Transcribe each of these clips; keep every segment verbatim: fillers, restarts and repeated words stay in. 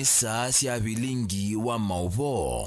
Nĩ saa sya vilingi wa maũvoo.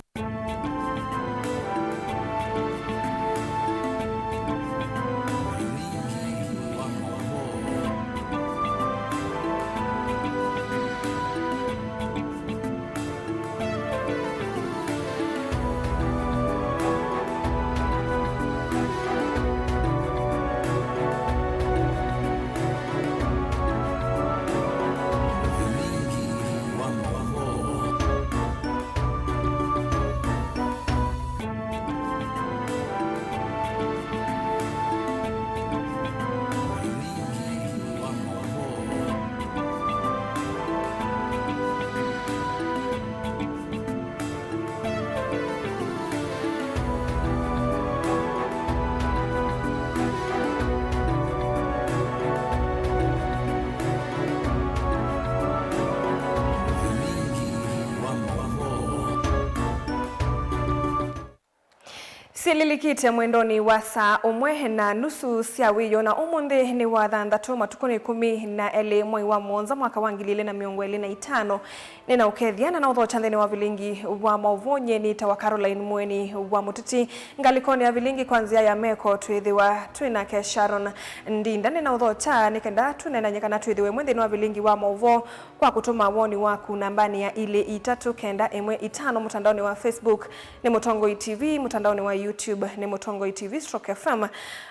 Syĩlilikĩte mwendonĩ wa saa ũmwe na nusu sya wĩoo, na ũmũnthĩ nĩ wa thanthatũ, matukũ nĩ ĩkũmi na elĩ, mwei wa mũonza, mwaka wa ngili ilĩ na mĩongo ĩlĩ na itano. Nĩnaũkethya na naũthokya nthĩnĩ wa vilingi wa maũvoo. Nyie nĩtawa Caroline Mũeni wa Mũtiti. Ngalĩkonĩ ya vilingi kwa nzĩa ya meko twĩthĩwa twĩ nake Sharon Ndinda. Nĩnaũthokya nĩ kenda tũneenany'e kana twĩthĩwe ĩmwe nthĩnĩ wa vilingi wa maũvoo kwa kũtũma woni waku nambanĩ ya ilĩ itatũ kenda ĩmwe itano, mũtandaonĩ wa Facebook nĩ Mũtongoi T V, mũtandaonĩ wa YouTube nĩ Mũtongoi T V stroke F M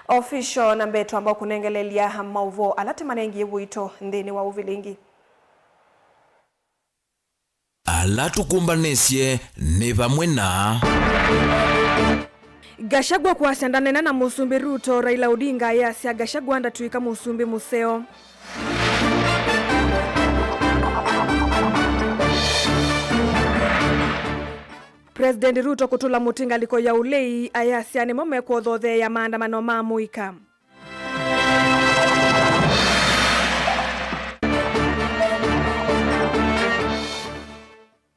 Official, na mbee twamba kũnengelelya maũvoo ala tũmanengie ũito nthĩnĩ wa ũvilingi. Ala tũkũmbanĩsye nĩ vamwe na. Gachagua kwasya ndaneena na Mũsumbĩ Ruto, Raila Odinga ayasya Gachagua ndatw'ĩka mũsumbĩ mũseo. President Ruto kũtũla mũtĩ ngalĩko ya ũlei, ayasya nĩmo mekũthotheea maandamano ma mũika.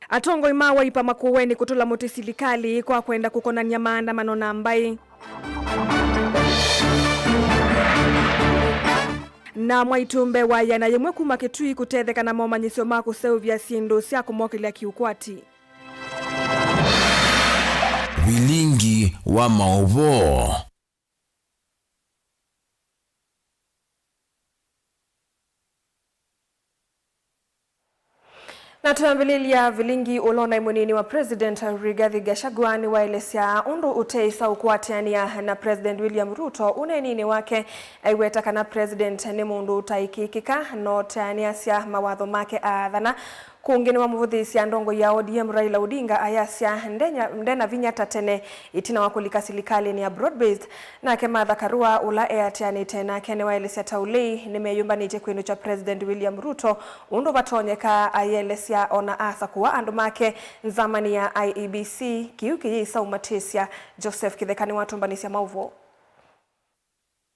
Atongoi ma Wiper Makueni kũtũla mũtĩ silikalĩ kwa kwenda kũkonany'a maandamano na mbaĩ. Na Mwaitumbe wa ĩana yĩmwe kuma Kitui kũtetheka na momanyĩsyo ma kũseũvya syĩndũ sya kũmokelya kĩũkwati. Vilingi wa maũvoo. Na twambĩlĩlya vilingi, ũla ũnaĩ mũnini wa President Rigathi Gachagua nĩwaelesya ũndũ ũteĩsa ũkũatĩanĩa na President William Ruto. Ũneeninĩ wake aiweta kana President nĩ mũndũ ũtaĩkĩĩkĩka, na ũteanĩasya mawatho make aathana. Kũngĩ nĩwamũvũthĩĩsye ndongoi ya O D M Raila Odinga ayasya ndenya- ndena vinya ta tene ĩtina wa kũlika silikalĩnĩ ya broad-based. Nake Martha Karua, ũla eatĩanĩte nake, nĩwaelesya ta ũlei nĩmeyũmbanĩtye kwĩnũkya President William Ruto ũndũ vatonyeka, ayĩelesya ona asakũa andũ make nzamanĩ ya I E B C, kĩu kĩyĩsa ũmatĩsya. Joseph Kĩtheka nĩwatũmbanĩsya maũvoo.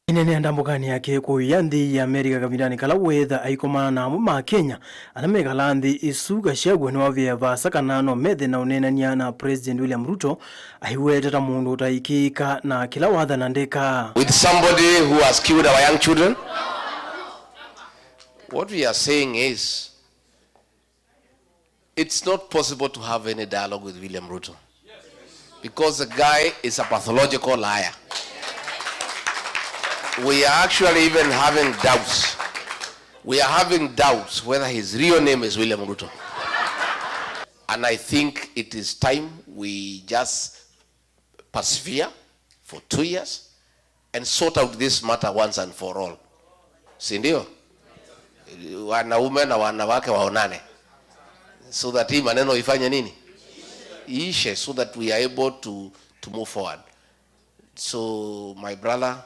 Aineenea ndambũkanĩ yake kũya nthĩ ya Amerika kavindanĩ kala weetha aikomana na amwe ma Kenya ala mekalaa nthĩ ĩsu, Gachagua nĩwavĩe vaasa kana no methe na ũneenany'a na President William Ruto, aiweta ta mũndũ ũtaĩkĩĩka na kĩla wathana ndeka. With somebody who has killed our young children, what we are saying is, it's not possible to have any dialogue with William Ruto because the guy is a pathological liar. We are actually even having doubts. We are having doubts whether his real name is William Ruto. And I think it is time we just persevere for two years and sort out this matter once and for all. Si ndio? Wanaume na wanawake waonane so that hii maneno ifanye nini? Iishe, so that we are able to, to move forward. So, my brother,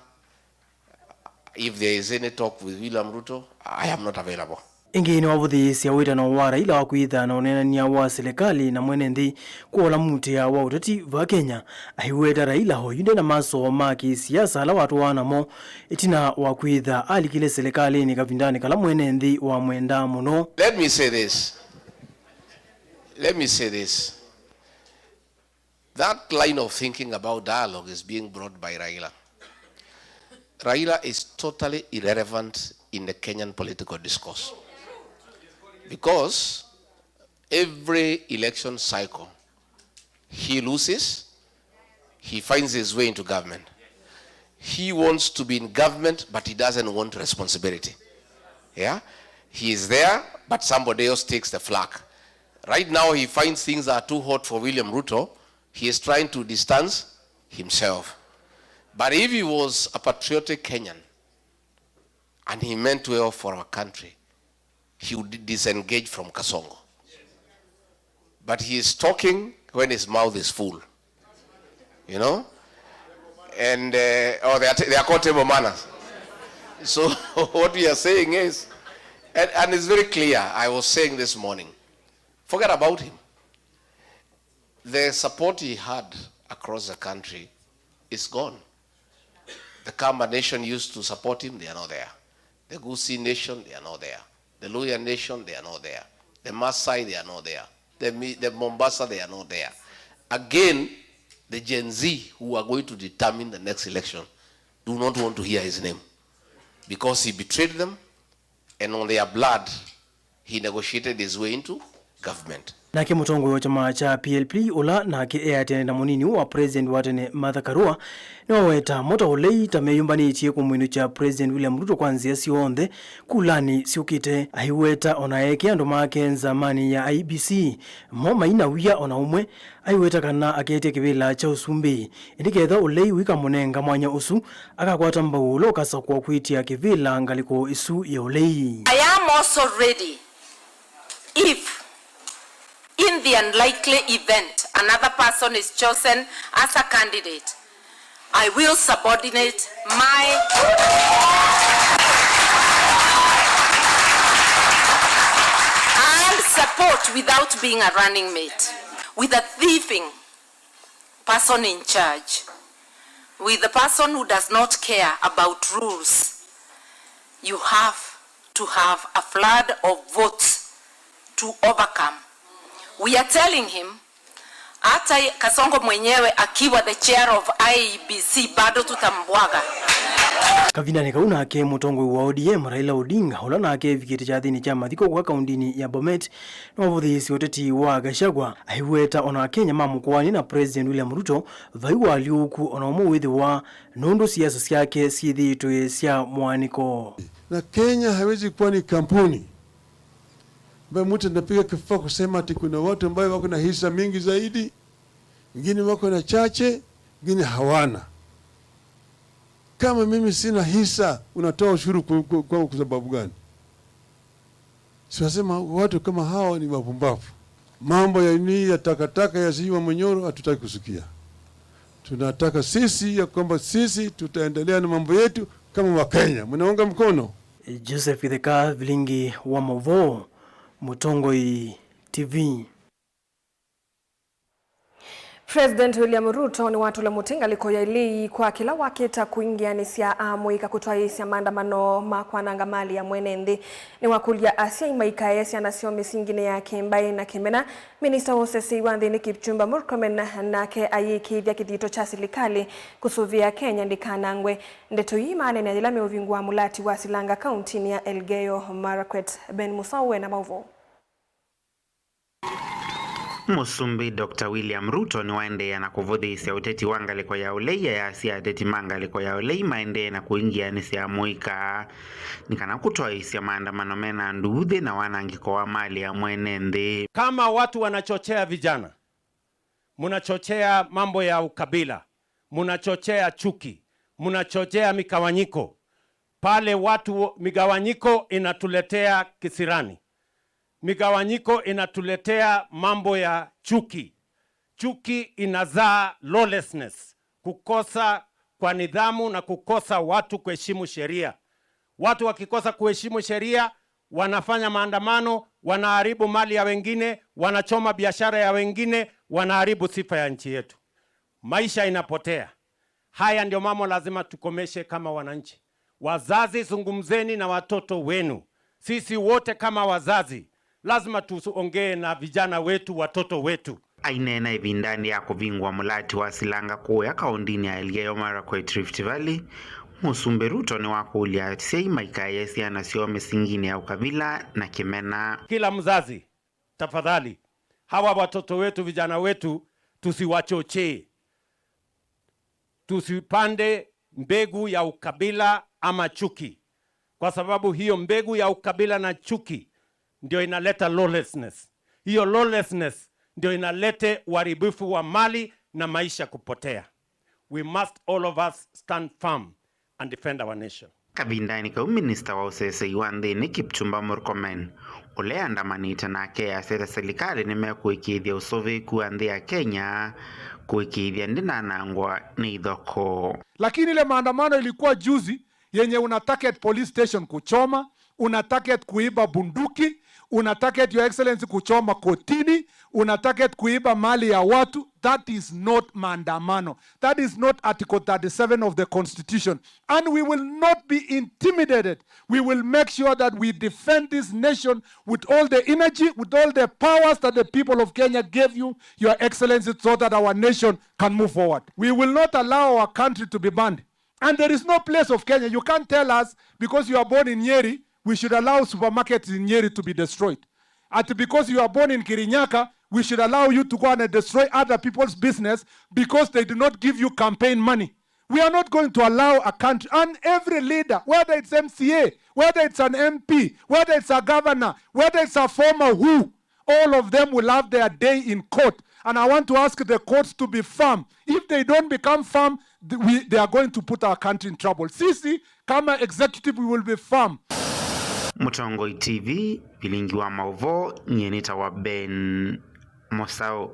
if there is any talk with William Ruto, I am not available. Ĩngĩ nĩwavũthĩĩsya wĩtano wa Raila wa kwĩtha na ũneenany'a wa silikalĩ na mwene nthĩ kwola mutĩa wa ũteti va Kenya. Aiweta Raila oyu nde na masoo ma kĩsiasa ala watwawa namo ĩtina wa kwĩtha alikile silikalĩnĩ kavindanĩ kala mwene nthĩ wamwendaa mũno. Let me say this. Let me say this. That line of thinking about dialogue is being brought by Raila. Raila is totally irrelevant in the Kenyan political discourse. Because Every election cycle, he loses, he finds his way into government. He wants to be in government, but he doesn't want responsibility. Yeah? He is there, but somebody else takes the flag. Right now, he finds things are too hot for William Ruto. He is trying to distance himself. But if he was a patriotic Kenyan and he meant well for our country, he would disengage from Kasongo. But he is talking when his mouth is full. You know? And, uh, oh, they are, they are called table manners. So, what we are saying is, and, and it's very clear, I was saying this morning, forget about him. The support he had across the country is gone. The Kamba nation used to support him, they are not there. The Gusii nation, they are not there. The Luhya nation, they are not there. The Maasai, they are not there. The Mi-, the Mombasa, they are not there. Again, the Gen Z who are going to determine the next election do not want to hear his name because he betrayed them, and on their blood, he negotiated his way into government. Nake mũtongoi wa kyama kya P L P, ũla nake eatene na mũnini wa president wa tene Martha Karua, nĩwaweta mo ta ũlei ta meyũmbanĩtye kũmwĩnũkya President William Ruto kwa nzĩa syonthe kulanĩ syũkĩte. Aiweta ona eke andũ make nzamanĩ ya I E B C, mo maina wia ona ũmwe. Aiweta kana aketya kĩvĩla kya ũsumbĩ, ĩndĩ ketha ũlei ũikamũnenga mwanya ũsu, akakwata mbau ũla ũkasakũa kwĩtya kĩvĩla ngalĩko ĩsu ya ũlei. I am also ready if, in the unlikely event another person is chosen as a candidate, I will subordinate my and support without being a running mate with a thieving person in charge, with a person who does not care about rules. You have to have a flood of votes to overcome. We are telling him, hata Kasongo mwenyewe akiwa the chair of I E B C, bado tutambwaga. Kavindanĩ kau nake mũtongoi wa O D M Raila Odinga, ũla nake evikĩte kyathĩnĩ kya mathiko kwa kaundinĩ ya Bomet, nĩwavũthĩĩsye ũteti wa Gachagua, aiweta ona Akenya ma mũkoani na President William Ruto vai ũalyũku ona ũmwe wĩthĩwa nũndũ siasa syake syĩthĩĩtwe sya mũaanĩko. Na Kenya haiwezi kuwa ni kampuni ambayo mtu anapiga kifua kusema ati kuna watu ambayo wako na hisa mingi zaidi, wengine wako na chache, wengine hawana. Kama mimi sina hisa, unatoa ushuru ku-, ku-, kwangu kwa sababu gani? Si wasema watu kama hao ni wapumbavu. Mambo ya ni ya takataka ya sijui wa Monyoro hatutaki kusikia. Tunataka sisi ya kwamba sisi tutaendelea na mambo yetu kama Wakenya. Mnaunga mkono? Joseph Itheka, Vilingi wa Mauvoo, Mũtongoi T V. President William Ruto nĩwatũle mũtĩ ngalĩko ya ĩlei kwa kĩla wakĩta kũingĩanĩsya amũika kũtwaĩĩsya maandamano ma kwananga mali ya mwene nthĩ. Nĩwakũlya asyai maikae syana syoo mĩsinginĩ ya kĩmbaĩ na kĩmena. Minista wa ũsesei wa nthĩnĩ Kipchumba Murkomen nake ayĩkĩĩthya kĩthito kya silikalĩ kũsũvĩa Kenya ndĩkanangwe. Ndeto ii maaneenea yĩla meũvingũa mũlati wa Silanga kauntinĩ ya Elgeyo Marakwet. Ben Musau ena maũvoo. Mũsumbĩ Doctor William Ruto nĩwaendeea na kũvũthĩĩsya ũteti wa ngalĩko ya ũlei, ayasya ateti ma ngalĩko ya ũlei maendee na kũingĩanĩsya amũika nĩ kana kũtwaĩĩsya maandamano mena nduuthĩ na wanangĩko wa mali ya mwene nthĩ. Kama watu wanachochea vijana, mnachochea mambo ya ukabila, mnachochea chuki, mnachochea migawanyiko. Pale watu, migawanyiko inatuletea kisirani. Migawanyiko inatuletea mambo ya chuki. Chuki inazaa lawlessness, kukosa kwa nidhamu na kukosa watu kuheshimu sheria. Watu wakikosa kuheshimu sheria, wanafanya maandamano, wanaharibu mali ya wengine, wanachoma biashara ya wengine, wanaharibu sifa ya nchi yetu. Maisha inapotea. Haya ndio mambo lazima tukomeshe kama wananchi. Wazazi, zungumzeni na watoto wenu. Sisi wote kama wazazi, lazima tuongee na vijana wetu, watoto wetu. Aineena ĩvindanĩ ya kũvingũa mũlati wa Silanga kũũya kaũndinĩ ya Elgeyo Marakwet, Rift Valley, Mũsumbĩ Ruto nĩwakũlya asyai maikaĩe syana syoo mĩsinginĩ ya ũkavila na kĩmena. Kila mzazi, Tafadhali, hawa watoto wetu, vijana wetu, tusiwachochee. Tusipande mbegu ya ukabila ama chuki, kwa sababu hiyo mbegu ya ukabila na chuki ndio inaleta lawlessness. Hiyo lawlessness ndio inalete uharibifu wa mali na maisha kupotea. We must all of us stand firm and defend our nation. Kavindanĩ kau, minista wa ũsesei wa nthĩnĩ Kipchumba Murkomen, ũla eandamanĩte nake, asya ta silikalĩ nĩmekũĩkĩĩthya ũsũvĩĩku wa nthĩ ya Kenya kũĩkĩĩthya ndĩnanangwa nĩ ithoko. Lakini ile maandamano ilikuwa juzi yenye una target police station kuchoma, una target kuiba bunduki, una target, Your Excellency, kuchoma kotini, una target kuiba mali ya watu, that is not maandamano. That is not Article thirty-seven of the Constitution. And we will not be intimidated. We will make sure that we defend this nation with all the energy, with all the powers that the people of Kenya gave you, Your Excellency, so that our nation can move forward. We will not allow our country to be banned. And there is no place of Kenya. You can't tell us because you are born in Nyeri, we should allow supermarkets in Nyeri to be destroyed. At because you are born in Kirinyaga, we should allow you to go and destroy other people's business because they do not give you campaign money. We are not going to allow a country, and every leader, whether it's M C A, whether it's an M P, whether it's a governor, whether it's a former who, all of them will have their day in court. And I want to ask the courts to be firm. If they don't become firm, th- we, they are going to put our country in trouble. Sisi, kama executive, we will be firm. Mũtongoi T V, vilingi wa maũvoo, nyie nĩtawa Ben Mosao.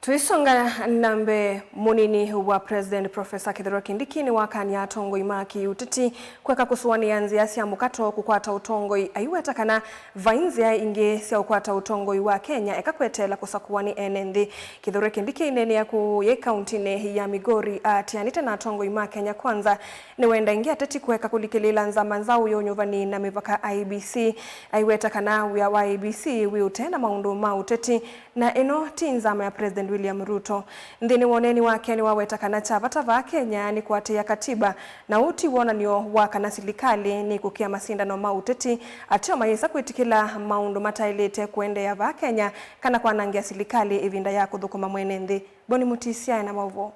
Tũisonga na mbee, mũnini wa President Professor Kithure Kindiki nĩwakany'a atongoi ma kĩũteti kũeka kũsũanĩa nzĩa sya mũkato kũkwata ũtongoi, aiweta kana vai nzĩa ingĩ sya ũkwata ũtongoi wa Kenya eka kweteela kũsakũwa nĩ ene nthĩ. Kithure Kindiki aineenea kũũ yĩ kauntinĩ ya Migori aatĩanĩte na atongoi ma Kenya Kwanza, nĩwenda ĩngĩ ateti kũeka kũlikĩlĩĩla nzama nzaũ ya ũnyuvani na mĩvaka I E B C. Aiweta kana wĩa wa I E B C wĩ ũtee na maũndũ ma ũteti, na ĩno ti nzama ya President William Ruto. Nthĩnĩ wa ũneeni wake nĩwaweta kana kya vata vaa Kenya nĩ kũatĩĩa katiba, na ũu ti wonany'o wa kana silikalĩ nĩkũkĩa masindano ma ũteti, ateo mayĩsa kwĩtĩkĩla maũndũ mataĩlĩte kũendeea vaa Kenya kana kwanangĩa silikalĩ ĩvinda ya kũthũkũma mwene nthĩ. Boni Mũtisi aĩ na maũvoo.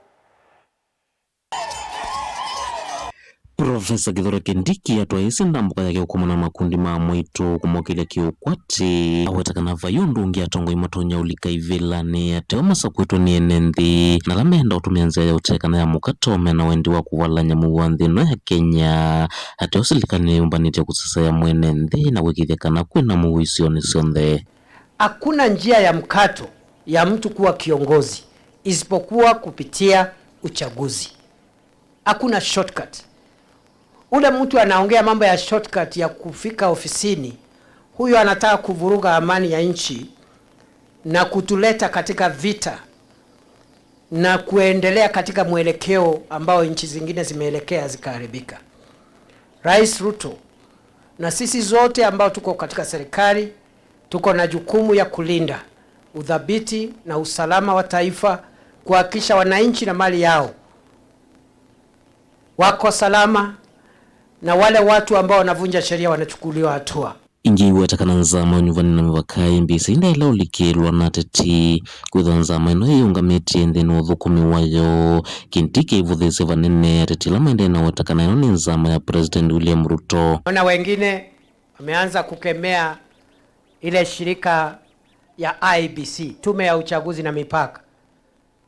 Profesa Kithure Kindiki atwaĩĩsye ndambũka yake ũkomana na makundi ma amwaitũ kũmokĩlya kĩũkwati. Aweta kana vai ũndũ ũngĩ atongoi matonya ũlika ivĩlanĩ ateo masakwĩtwe nĩ ene nthĩ, na ala meenda ũtũmĩa nzĩa ya ũtee kana ya mũkato mena wendi wa kũvalany'a mũuo wa nthĩ ĩno ya Kenya. Ateo silikalĩ nĩyũmbanĩtye kũseseea mwene nthĩ na kũĩkĩĩthya kana kwĩna mũuo isionĩ syonthe. Hakuna njia ya mkato ya mtu kuwa kiongozi isipokuwa kupitia uchaguzi. Hakuna shortcut. Ule mtu anaongea mambo ya shortcut ya kufika ofisini, huyo anataka kuvuruga amani ya nchi na kutuleta katika vita na kuendelea katika mwelekeo ambao nchi zingine zimeelekea zikaharibika. Rais Ruto na sisi zote ambao tuko katika serikali tuko na jukumu ya kulinda uthabiti na usalama wa taifa, kuhakikisha wananchi na mali yao wako salama, na wale watu ambao wanavunja sheria wanachukuliwa hatua. Ĩngĩ aiweta kana nzama ya ũnyuvani na mĩvaka I E B C ndaĩle ũlikĩĩlwa na ateti, kwĩthwa nzama ĩno yĩyĩũngamĩtye nthĩnĩ wa ũthũkũmi wayo. Kindiki aivũthĩĩsye vanene ateti ala maendee na weta kana ĩno nĩ nzama ya President William Ruto. Naona wengine wameanza kukemea ile shirika ya I E B C, Tume ya Uchaguzi na Mipaka.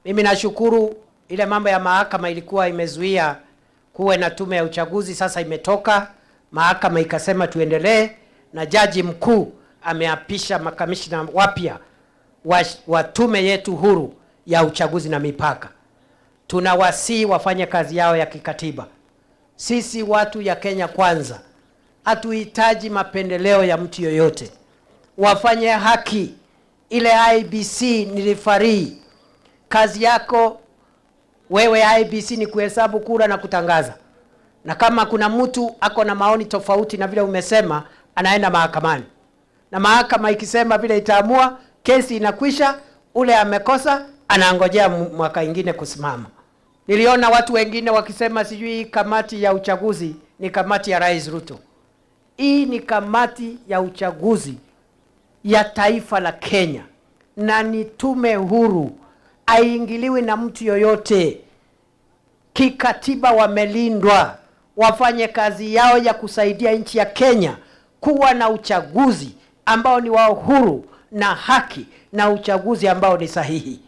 Mimi nashukuru ile mambo ya mahakama ilikuwa imezuia kuwe na tume ya uchaguzi, sasa imetoka, mahakama ikasema tuendelee, na jaji mkuu ameapisha makamishna wapya wa, wa tume yetu huru ya uchaguzi na mipaka. Tunawasihi wafanye kazi yao ya kikatiba. Sisi watu ya Kenya Kwanza hatuhitaji mapendeleo ya mtu yoyote. Wafanye haki. Ile I E B C ni referee. Kazi yako wewe I E B C ni kuhesabu kura na kutangaza. Na kama kuna mtu ako na maoni tofauti na vile umesema, anaenda mahakamani. Na mahakama ikisema vile itaamua, kesi inakwisha, ule amekosa anangojea mu-, mwaka ingine kusimama. Niliona watu wengine wakisema sijui kamati ya uchaguzi ni kamati ya Rais Ruto. Hii ni kamati ya uchaguzi. ya taifa la Kenya, na ni tume huru, haiingiliwi na mtu yoyote. Kikatiba wamelindwa, wafanye kazi yao ya kusaidia nchi ya Kenya kuwa na uchaguzi ambao ni wa uhuru na haki na uchaguzi ambao ni sahihi.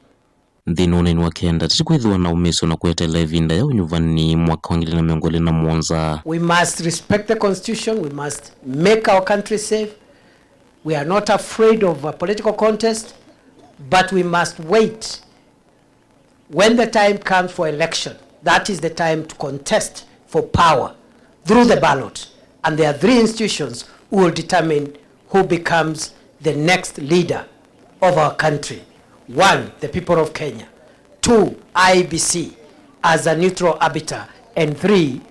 Nthĩnĩ wa ũneeni wa kenda, tũtikwĩthĩwa na ũmĩsyo na kweteela ĩvinda ya ũnyuvani mwaka wa ngili na mĩongo ĩlĩ na mũonza. We must respect the constitution, we must make our country safe. We are not afraid of a political contest, but we must wait. When the time comes for election, that is the time to contest for power through the ballot, and there are three institutions who will determine who becomes the next leader of our country. One, the people of Kenya. Two, I E B C as a neutral arbiter. And three,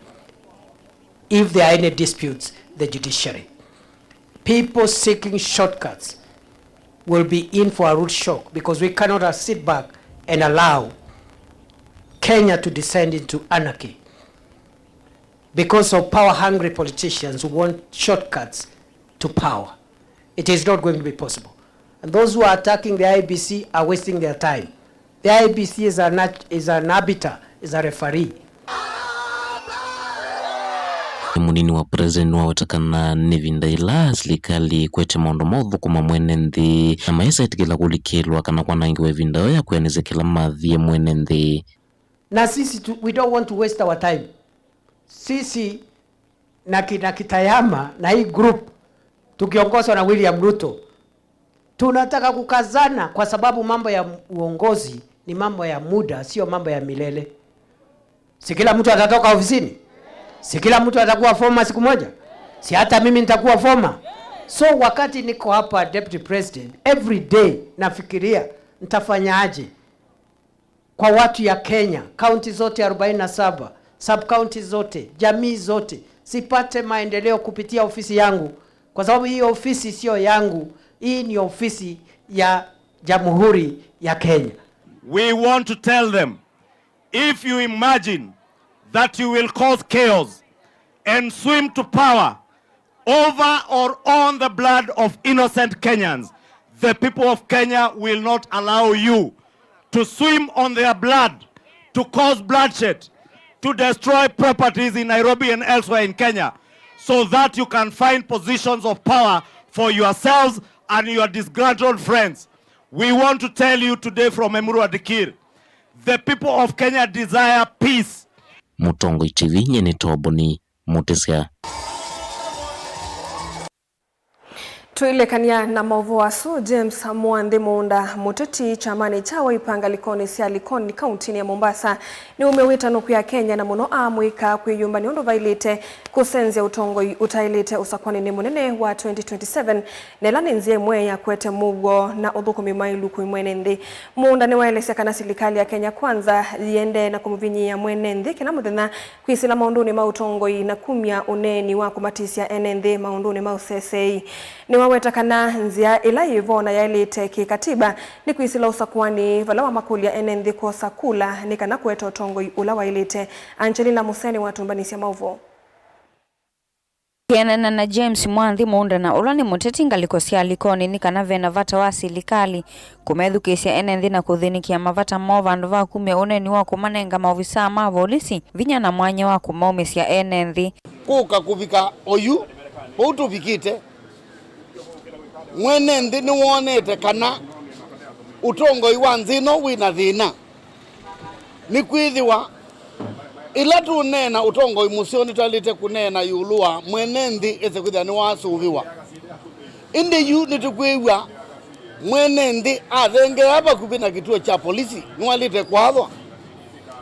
if there are any disputes, the judiciary. People seeking shortcuts will be in for a rude shock, because we cannot, uh, sit back and allow Kenya to descend into anarchy because of power-hungry politicians who want shortcuts to power. It is not going to be possible. And those who are attacking the I E B C are wasting their time. The I E B C is an, is an arbiter, is a referee. Mũnini wa president nĩwaweta kana nĩ ĩvinda yĩla silikalĩ ĩkwete maũndũ ma ũthũkũma mwene nthĩ, na mayĩsa ĩtĩkĩla kũlikĩlwa kana kwanangĩwa ĩvinda yoo ya kwĩanĩsya kĩla mathiĩ mwene nthĩ. Na sisi tu, we don't want to waste our time. Sisi na kina Kitayama na hii group tukiongozwa na William Ruto, tunataka kukazana kwa sababu mambo ya uongozi ni mambo ya muda, sio mambo ya milele. Si kila mtu atatoka ofisini? Si kila mtu atakuwa former siku moja? Si hata mimi nitakuwa former? So wakati niko hapa, Deputy President, every day nafikiria nitafanyaje kwa watu ya Kenya, kaunti zote arobaini na saba, sub-county zote, jamii zote, zipate maendeleo kupitia ofisi yangu, kwa sababu hii ofisi sio yangu, hii ni ofisi ya Jamhuri ya Kenya. We want to tell them, if you imagine that you will cause chaos and swim to power over or on the blood of innocent Kenyans, the people of Kenya will not allow you to swim on their blood, to cause bloodshed, to destroy properties in Nairobi and elsewhere in Kenya, so that you can find positions of power for yourselves and your disgruntled friends. We want to tell you today from Emurua Dikir, the people of Kenya desire peace. Mũtongoi T V, nyie nĩ Toboni Mũtĩsya. Tũilekany'a na maũvoo asu, James Mwanthi Mũũnda, mũteti kyamanĩ kya Wiper ngalĩkonĩ sya Likoni, kauntinĩ ya Mombasa, nĩwumĩw'ĩte nũkwĩa Akenya, na mũno amũika kwĩyũmba nĩ ũndũ vaĩlĩte kũsenzya ũtongoi ũtaĩlĩte ũsakwanĩnĩ mũnene wa twenty twenty-seven, na ĩla nĩ nzĩa ĩmwe ya kũete mũuo na ũthũkũmi maĩlu kwĩ mwene nthĩ. Mũũnda nĩwaelesya kana silikalĩ ya Kenya Kwanza yĩendee na kũmũvinyĩĩa mwene nthĩ kĩla mũthenya kwĩsĩla maũndũnĩ ma ũtongoi na kumya ũneeni wa kũmatĩsya ene nthĩ maũndũnĩ ma ũseseei. Nĩwaweta kana nzĩa ĩla yĩ vo na yaĩlĩte kĩkatiba nĩ kwĩsĩla ũsakũanĩ vala wamakũlya ene nthĩ kwosa kula nĩ kana kũete ũtongoi ũla waĩlĩte. Angelina Museni watũmbanĩsya maũvoo. Kĩenana na James Mwanthi Mũũnda, na ũla nĩ mũteti ngalĩko sya Likoni, nĩ kana ve na vata wa silikalĩ kũmethukĩĩsya ene nthĩ na kũthĩnĩkĩa mavata moo vandũ va kumya ũneeni wa kũmanenga maovisaa ma volisi vinya na mwanya wa kũmaũmĩsya ene nthĩ. Kũka kũvika oyu, vau tũvikĩte, mwene nthĩ nĩwonete kana ũtongoi wa nthĩ ĩno wĩ na thĩna. Nĩkwĩthĩwa ĩla tũũneena ũtongoi mũseo, nĩtwaĩlĩte kũneena ĩũlũ wa mwene nthĩ ese kwĩthĩa nĩwasũvĩwa. Ĩndĩ yu nĩtũkwĩw'a mwene nthĩ athengeea vakuvĩ na kĩtuo kya polisi, nĩwaĩlĩte kwathwa.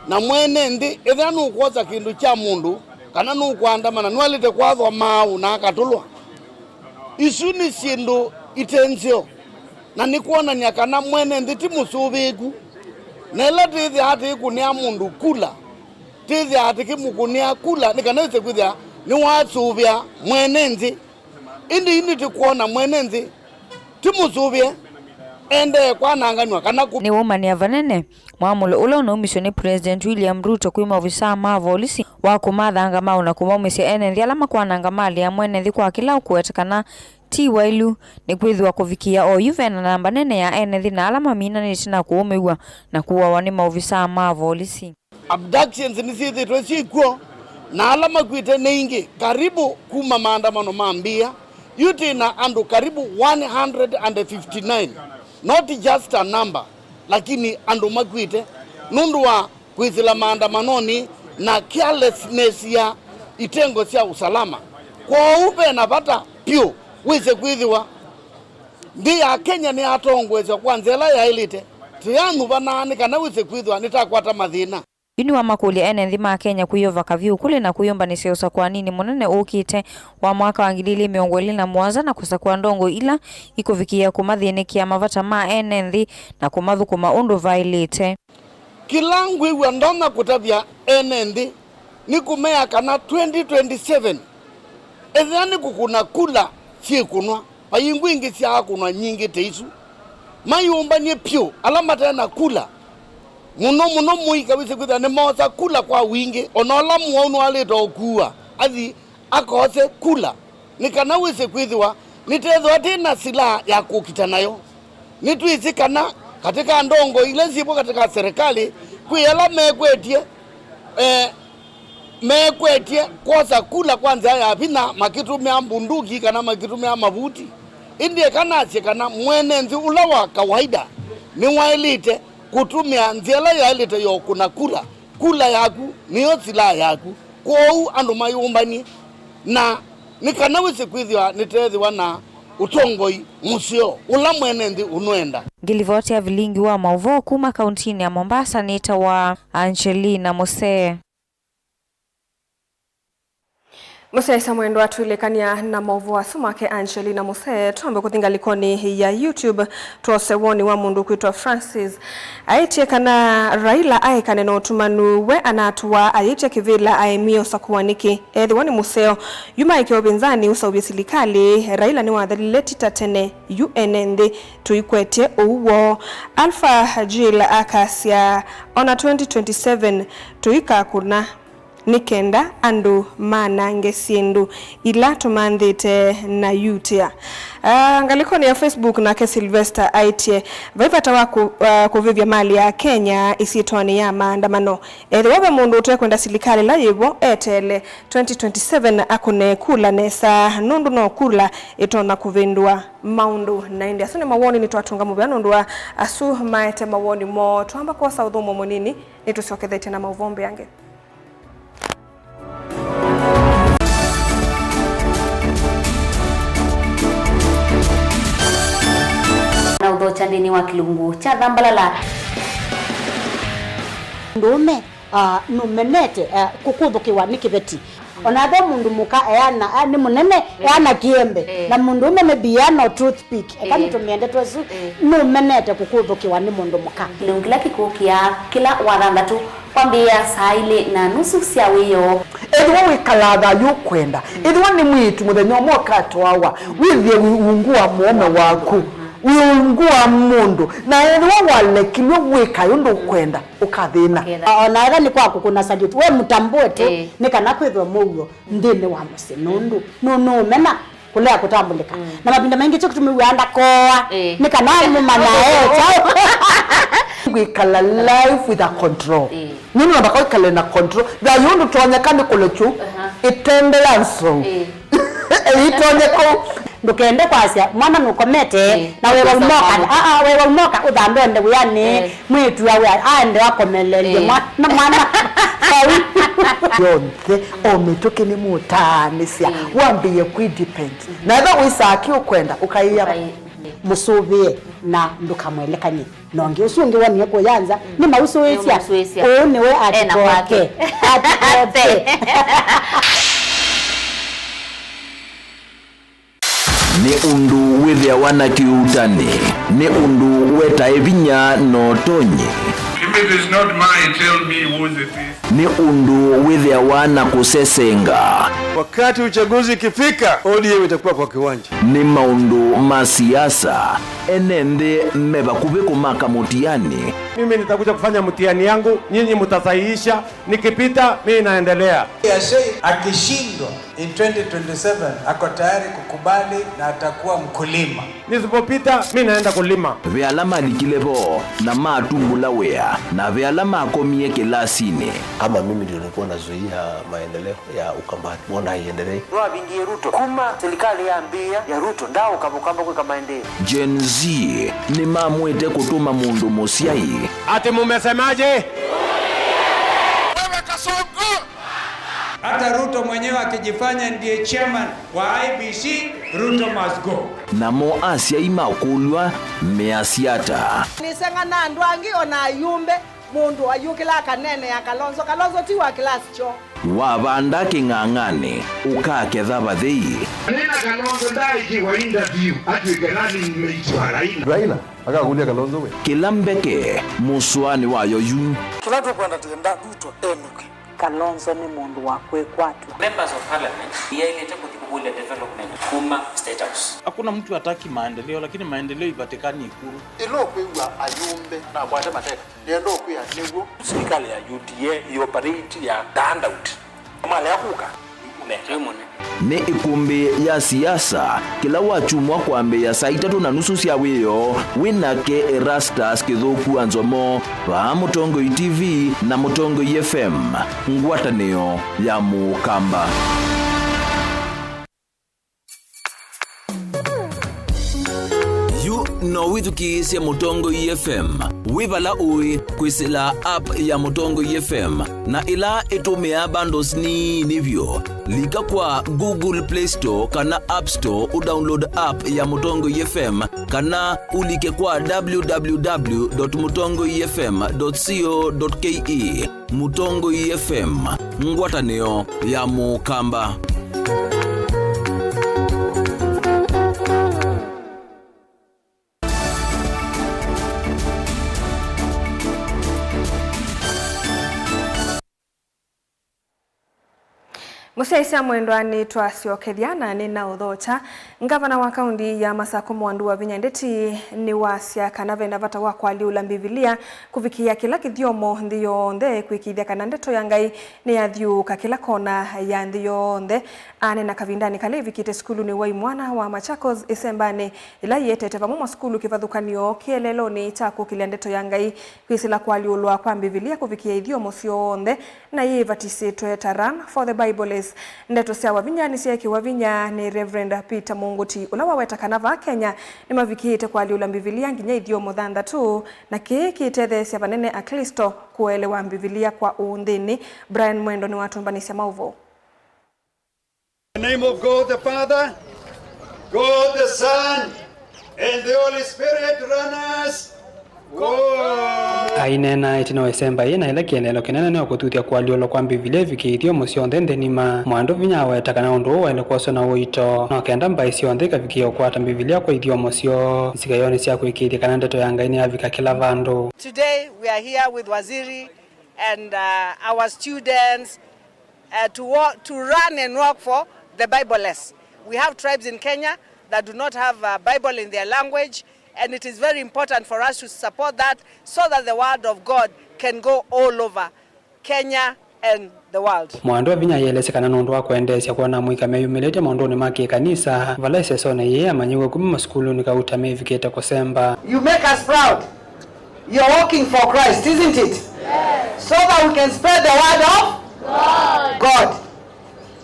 Na mwene nthĩ ethĩwa nũkwosa kĩndũ kya mũndũ kana nũkũandamana, nĩwaĩlĩte kwathwa maaũ na akatũlwa. Isu nĩ syĩndũ ite nzeo, na nĩ kwonany'a kana mwene nthĩ ti mũsũvĩĩku. Na ĩla twĩthĩaa tũikũnĩa mũndũ kula, twĩthĩaa tũkĩmũkũnĩa kula nĩ kana wĩse kwĩthĩa nĩwasũvĩa mwene nthĩ. Ĩndĩ yu nĩtũkwona mwene nthĩ ti mũsũvĩe. endee kwananganw'a kana kũ- Nĩwaumanĩa vanene mwamũlo ũla ũnaumisye nĩ President William Ruto kwĩ maovisaa ma volisi wa kũmathanga maũ na kũmaumĩsya ene nthĩ ala makwananga malĩ ya mwene nthĩ kwa kĩla ũkũweta kana ti wailu, nĩkwĩthĩwa kũvikĩĩa oyu vena namba nene ya ene nthĩ na ala maminanĩte na kũũmĩw'a na kũawa nĩ maovisaa ma volisi. Abductions nĩsyĩthĩĩtwe syĩ kw'o, na ala makw'ĩte nĩ aingĩ karibu kuma maandamano mambĩĩa. Yu twĩ na andũ karibu one hundred and fifty-nine, not just a number, lakini andũ makw'ĩte nũndũ wa kwĩsĩla maandamanonĩ na carelessness ya itengo sya usalama. Kwoou ve na vata vyũ wĩse kwĩthĩwa nthĩ ya Kenya nĩyatongoesya kwa nzĩa ĩla yaĩlĩte. Tũyanyuvanaa nĩ kana wĩse kwĩthĩwa nĩtakwata mathĩna. Yu nĩwamakũlya ene nthĩ ma Kenya kwĩyovaka vyũ kũlĩ na kwĩyũmbanĩsya ũsakũaninĩ mũnene ũkĩte wa mwaka wa ngili ilĩ mĩongo ĩlĩ na mũonza na kũsakũa ndongoi ila ikũvikĩĩa kũmathĩnĩkĩa mavata ma ene nthĩ na kũmathũkũma ũndũ vaĩlĩte. Kĩla ngwĩw'a ndonya kũtavya ene nthĩ nĩ kũmea kana twenty twenty-seven, ethĩa nĩ kũkũna kula syĩkũnwa, vai ingĩ ingĩ syakũnwa nyingĩ ta isu. Mayũmbany'e vyũ ala mate na kula, mũno mũno mũika wĩsĩ kwĩthĩa nĩmoosa kula kwa wingĩ, o na ũla mũwau nĩwalĩte ũkuua athi akose kula, nĩ kana wĩse kwĩthĩwa nĩtethĩwa twĩ na silaha ya kũkita nayo. Nĩtwĩsĩ kana katĩ ka ndongoi ila syĩvo katĩ ka serikali, kwĩ ala mekwetye, eh, mekwetye kwosa kula kwa nzĩa ya vinya makĩtũmĩa mbunduki kana makĩtũmĩa mavuti. Ĩndĩ eka nasye kana mwene nthĩ ũla wa kawaida nĩwaĩlĩte kũtũmĩa nzĩa ĩla yaĩlĩte ya ũkũna kula, kula yaku nĩyo silaha yaku. Kwoou andũ mayũmbany'e, na nĩ kana wĩse kwĩthĩwa nĩteethĩwa na ũtongoi mũseo ũla mwene nthĩ ũnũenda. Ngĩlivoti ya vilingi wa maũvoo kuma kauntinĩ ya Mombasa nĩtawa Angelina Musee. Mũsyaĩĩsya mwendwa, twĩlĩkanĩa na maũvoo asu make Angelina Musee, twambe kũthi ngalĩkonĩ ya YouTube, twose woni wa mũndũ ũkwĩtwa Francis. Aĩtye kana Raila aekane na ũtumanu, we anatũa ayĩtya kĩvĩla aemie ũsakũa nĩkĩ ethĩwa nĩ mũseo. Yu maeke ũvĩnzanĩ ũseũvye silikalĩ, Raila nĩwathelile ti ta tene. Yu ene nthĩ tũikwetye ũu woo. Alpha Jill akasya, ona twenty twenty-seven tũikakũna nĩ kenda andũ manange syĩndũ ila tũmanthĩte na yutĩa. Ah, ngalĩkonĩ ya Facebook nake Sylvester aĩtye, vai vata wa kũ-, ah, kũvĩvya malĩ ya Kenya ĩsyĩtwanĩ ya maandamano. Ethĩwa ve mũndũ ũtekwenda silikalĩ ĩla yĩvo, eteele twenty twenty-seven akũne kula nesa, nũndũ no kula ĩtonya kũvĩndũa maũndũ. Na ĩndĩ asu nĩ mawoni nĩtwatũnga mũvea nũndũ wa asu maete mawoni moo. Twamba kwosa ũthũmũo mũnini, nĩtũsyokethetye na maũvoo mbeange. Na ũthokya nthĩnĩ wa kĩlungu kya Thambalala. Mũndũũme, ah, nũmenete, ah, kũkũthũkĩwa nĩ kĩveti. Ona ve mũndũ mũka eana, ah, nĩ mũnene, eh, eana kĩembe. Eh. Na mũndũũme maybe eana o toothpick. Eka, eh, nĩtũmĩe ndeto ĩsu, eh, nũmenete kũkũthũkĩwa nĩ mũndũ mũka. Kĩlungu kĩla kĩkũkĩa kĩla Wathanthatũ kwambĩĩa saa ilĩ na nusu sya wĩoo. Ethĩwa wĩkalaa thayũ ũkwenda, ethĩwa nĩ mwĩĩtu mũthenya ũmwe ũkatwawa, wĩthĩe wĩ ungu wa mũũme waku, wĩ ungu wa mũndũ, na ethĩwa walekilw'e wĩkae ũndũ ũkwenda, ũkathĩna. Ũkethĩa. O na ethĩwa nĩ kwa kũkũna salute, we mũtambũe tu, ĩĩ, nĩ kana kwĩthwe mũuo nthĩnĩ wa mũsyĩ, nũndũ nũ-, nũũmena kũlea kũtambũlĩka. Mm. Na mavinda maingĩ kyo kĩtumi wĩaa ndakoa, ĩĩ, nĩ kana mũmanya e kyaũ. Kwĩkala life with a control. Ĩĩ. Nĩ namba kwĩkala na control. Thayũ ndũtonyeka nĩ kũlekyu, aha, ĩtembea nzou. Ĩĩ. Ĩitonyeka. Ndũkende kwasya mwana nũkomete, ĩĩ, na wewa ũmoka. Aa, wewa ũmoka ũthambe ende wĩanĩ. Ĩĩ. Mwĩĩtu awe aende akomelelye, ĩĩ, mwana, mwana. Vau. Yonthe, o mĩtũkĩ nĩmũtaanĩsya, ĩĩ, wambĩĩe kwĩ depend. Na ethĩwa wĩsaa kĩ ũkwenda, ũkaĩa. Ũkaĩ-, mũsũvĩe na ndũkamwelekany'e na ũngĩ. Ũsu ũngĩ wonie kũya nza, mm, nĩ mausũĩsya. Nĩ mausũĩsya. Ũũ nĩwe ena atikoke. Kwake. Atikoke. Nĩ ũndũ wĩthĩawa na kĩuutani, nĩ ũndũ wetae vinya na ũtonyi. It is not mine, tell me whose it is. Nĩ ũndũ wĩthĩawa na kũsesenga. Wakati uchaguzi ikifika, O D M itakuwa kwa kiwanja. Nĩ maũndũ ma siasa, ene nthĩ me vakuvĩ kũmaka mũtiani. Mimi nitakuja kufanya mtihani yangu, nyinyi mtasahihisha, nikipita, mimi naendelea. Ya Sheikh akishindwa in twenty twenty-seven, ako tayari kukubali na atakuwa mkulima. Nisipopita, mi naenda kulima. Ve ala malikile vo na matumbũla wĩa, na ve ala makomie kĩlasinĩ. Kama mimi ndio nilikuwa nazuia maendeleo ya Ukambani, mbona haiendelei? Nĩwavingie Ruto. Kuma serikali yambĩĩa ya Ruto, ndaaũka Ũkamba kwĩka maendeeo. Gen Z nĩmamwĩte kũtũma mũndũ mũsyai. Ati mumesemaje? Wewe Kasongo! Hata Ruto mwenyewe akijifanya ndiye chairman wa I E B C, Ruto must go. Namo asyai makũlw'a measya ata? Nĩseng'ana andũ angĩ o na ayumbe, mũndũ ayũkĩla akaneenea Kalonzo. Kalonzo ti wa class kyoo. Wavanda kĩng'ang'anĩ, ũkaketha vathei. Nĩna Kalonzo ndaikiwa interview atw'ĩke running mate wa Raila. Raila akakũlya Kalonzo we. Kĩla mbeke mũsũanĩ wayo yu. Kĩla tũkwenda tĩenda Ruto enũke. Kalonzo nĩ mũndũ wa kwĩkwatw'a. Members of Parliament yaĩlĩte kũthi kũkũlya development kuma State House. Hakuna mtu hataki maendeleo, lakini maendeleo ipatikani Ikulu. Ĩla ũkwĩw'a ayumbe na akwate mateka, nĩenda ũkwĩa nĩw'o. Serikali ya U D A ĩoperate ya the handout. Malea kũka, nĩkũnenga. Nĩ ĩkũmbĩ ya siasa, kĩla wakyumwa kwambĩĩa saa itatũ na nusu sya wĩoo, wĩ nake Erastus Kĩthũku wa Nzomo, vaa Mũtongoi T V na Mũtongoi F M, ngwatanĩo ya Mũkamba. Yu no wĩthukĩĩsye Mũtongoi F M wĩ vala ũĩ kwĩsĩla app ya Mũtongoi F M, na ĩla ĩtũmĩaa bundles nini vyũ. Lika kwa Google Play Store kana App Store ũdownload app ya Mũtongoi F M, kana ũlike kwa w w w dot mũtongoi f m dot co dot k e. Mũtongoi F M, ngwatanĩo ya Mũkamba. Mũsyaĩĩsya mwendwa, nĩtwasyokethya na nĩnaũthokya. Ngavana wa kaunti ya Masakũ Mwandu Wavinya Ndeti nĩwasya kana vena vata wa kũalyũla Mbivilia kũvikĩĩa kĩla kĩthyomo nthĩ yonthe, kwĩkĩĩthya kana ndeto ya Ngai nĩyathyũũka kĩla kona ya nthĩ yonthe. Aneena kavindanĩ kala evikĩte sukulunĩ wa imwana wa Machakos ĩsembanĩ ĩla ĩetete vamwe masukulu kĩvathũkany'o kĩeleelonĩ kya kũkĩlya ndeto ya Ngai kwĩsĩla kũalyũlwa kwa Mbivilia kũvikĩĩa ithyomo syonthe, na yĩvatisĩtwe ta Run for the Bible Is. Ndeto sya Wavinya nĩsyeekĩwa vinya nĩ Reverend Peter Mũngũti, ũla waweta kana vaa Kenya nĩmavikĩĩte kũalyũla Mbivilia nginya ithyomo thanthatũ, na kĩĩ kĩtetheesya vanene Aklĩsto kũelewa Mbivilia kwa ũũ nthĩnĩ. Brian Mwendo nĩwatũmbanĩsya maũvoo. In the name of God the Father, God the Son, and the Holy Spirit, runners, go! Aineena ĩtina wa ĩsemba yĩĩ na ĩla kĩeleelo kĩnene nĩ kũthuthya kũalyũlwa kwa Mbivilia ĩvikĩe ithyomo syonthe nthĩ ng'ima. Mwandu Vinya aweta kana ũndũ ũũ waĩle kwoswa na ũito, no kenda mbaĩ syonthe ikavikĩĩa ũkwata Mbivilia kwa ithyomo syoo, nzikayonĩ sya kũĩkĩĩthya kana ndeto ya Ngai nĩyavika kĩla vandũ. Today we are here with Waziri and, uh, our students, uh, to wa-, to run and work for the Bible Less. We have tribes in Kenya that do not have a Bible in their language, and it is very important for us to support that so that the word of God can go all over Kenya and the world. Mwandu Vinya ayĩelesya kana nũndũ wa kwendeesya kwona amũika meyumĩlĩtye maũndũnĩ ma kĩkanisa, vala ĩsesonĩ yĩĩ amanyĩw'e kuma masukulunĩ kauta mevikĩte kũsemba. You make us proud. You're working for Christ, isn't it? Yes. So that we can spread the word of God. God.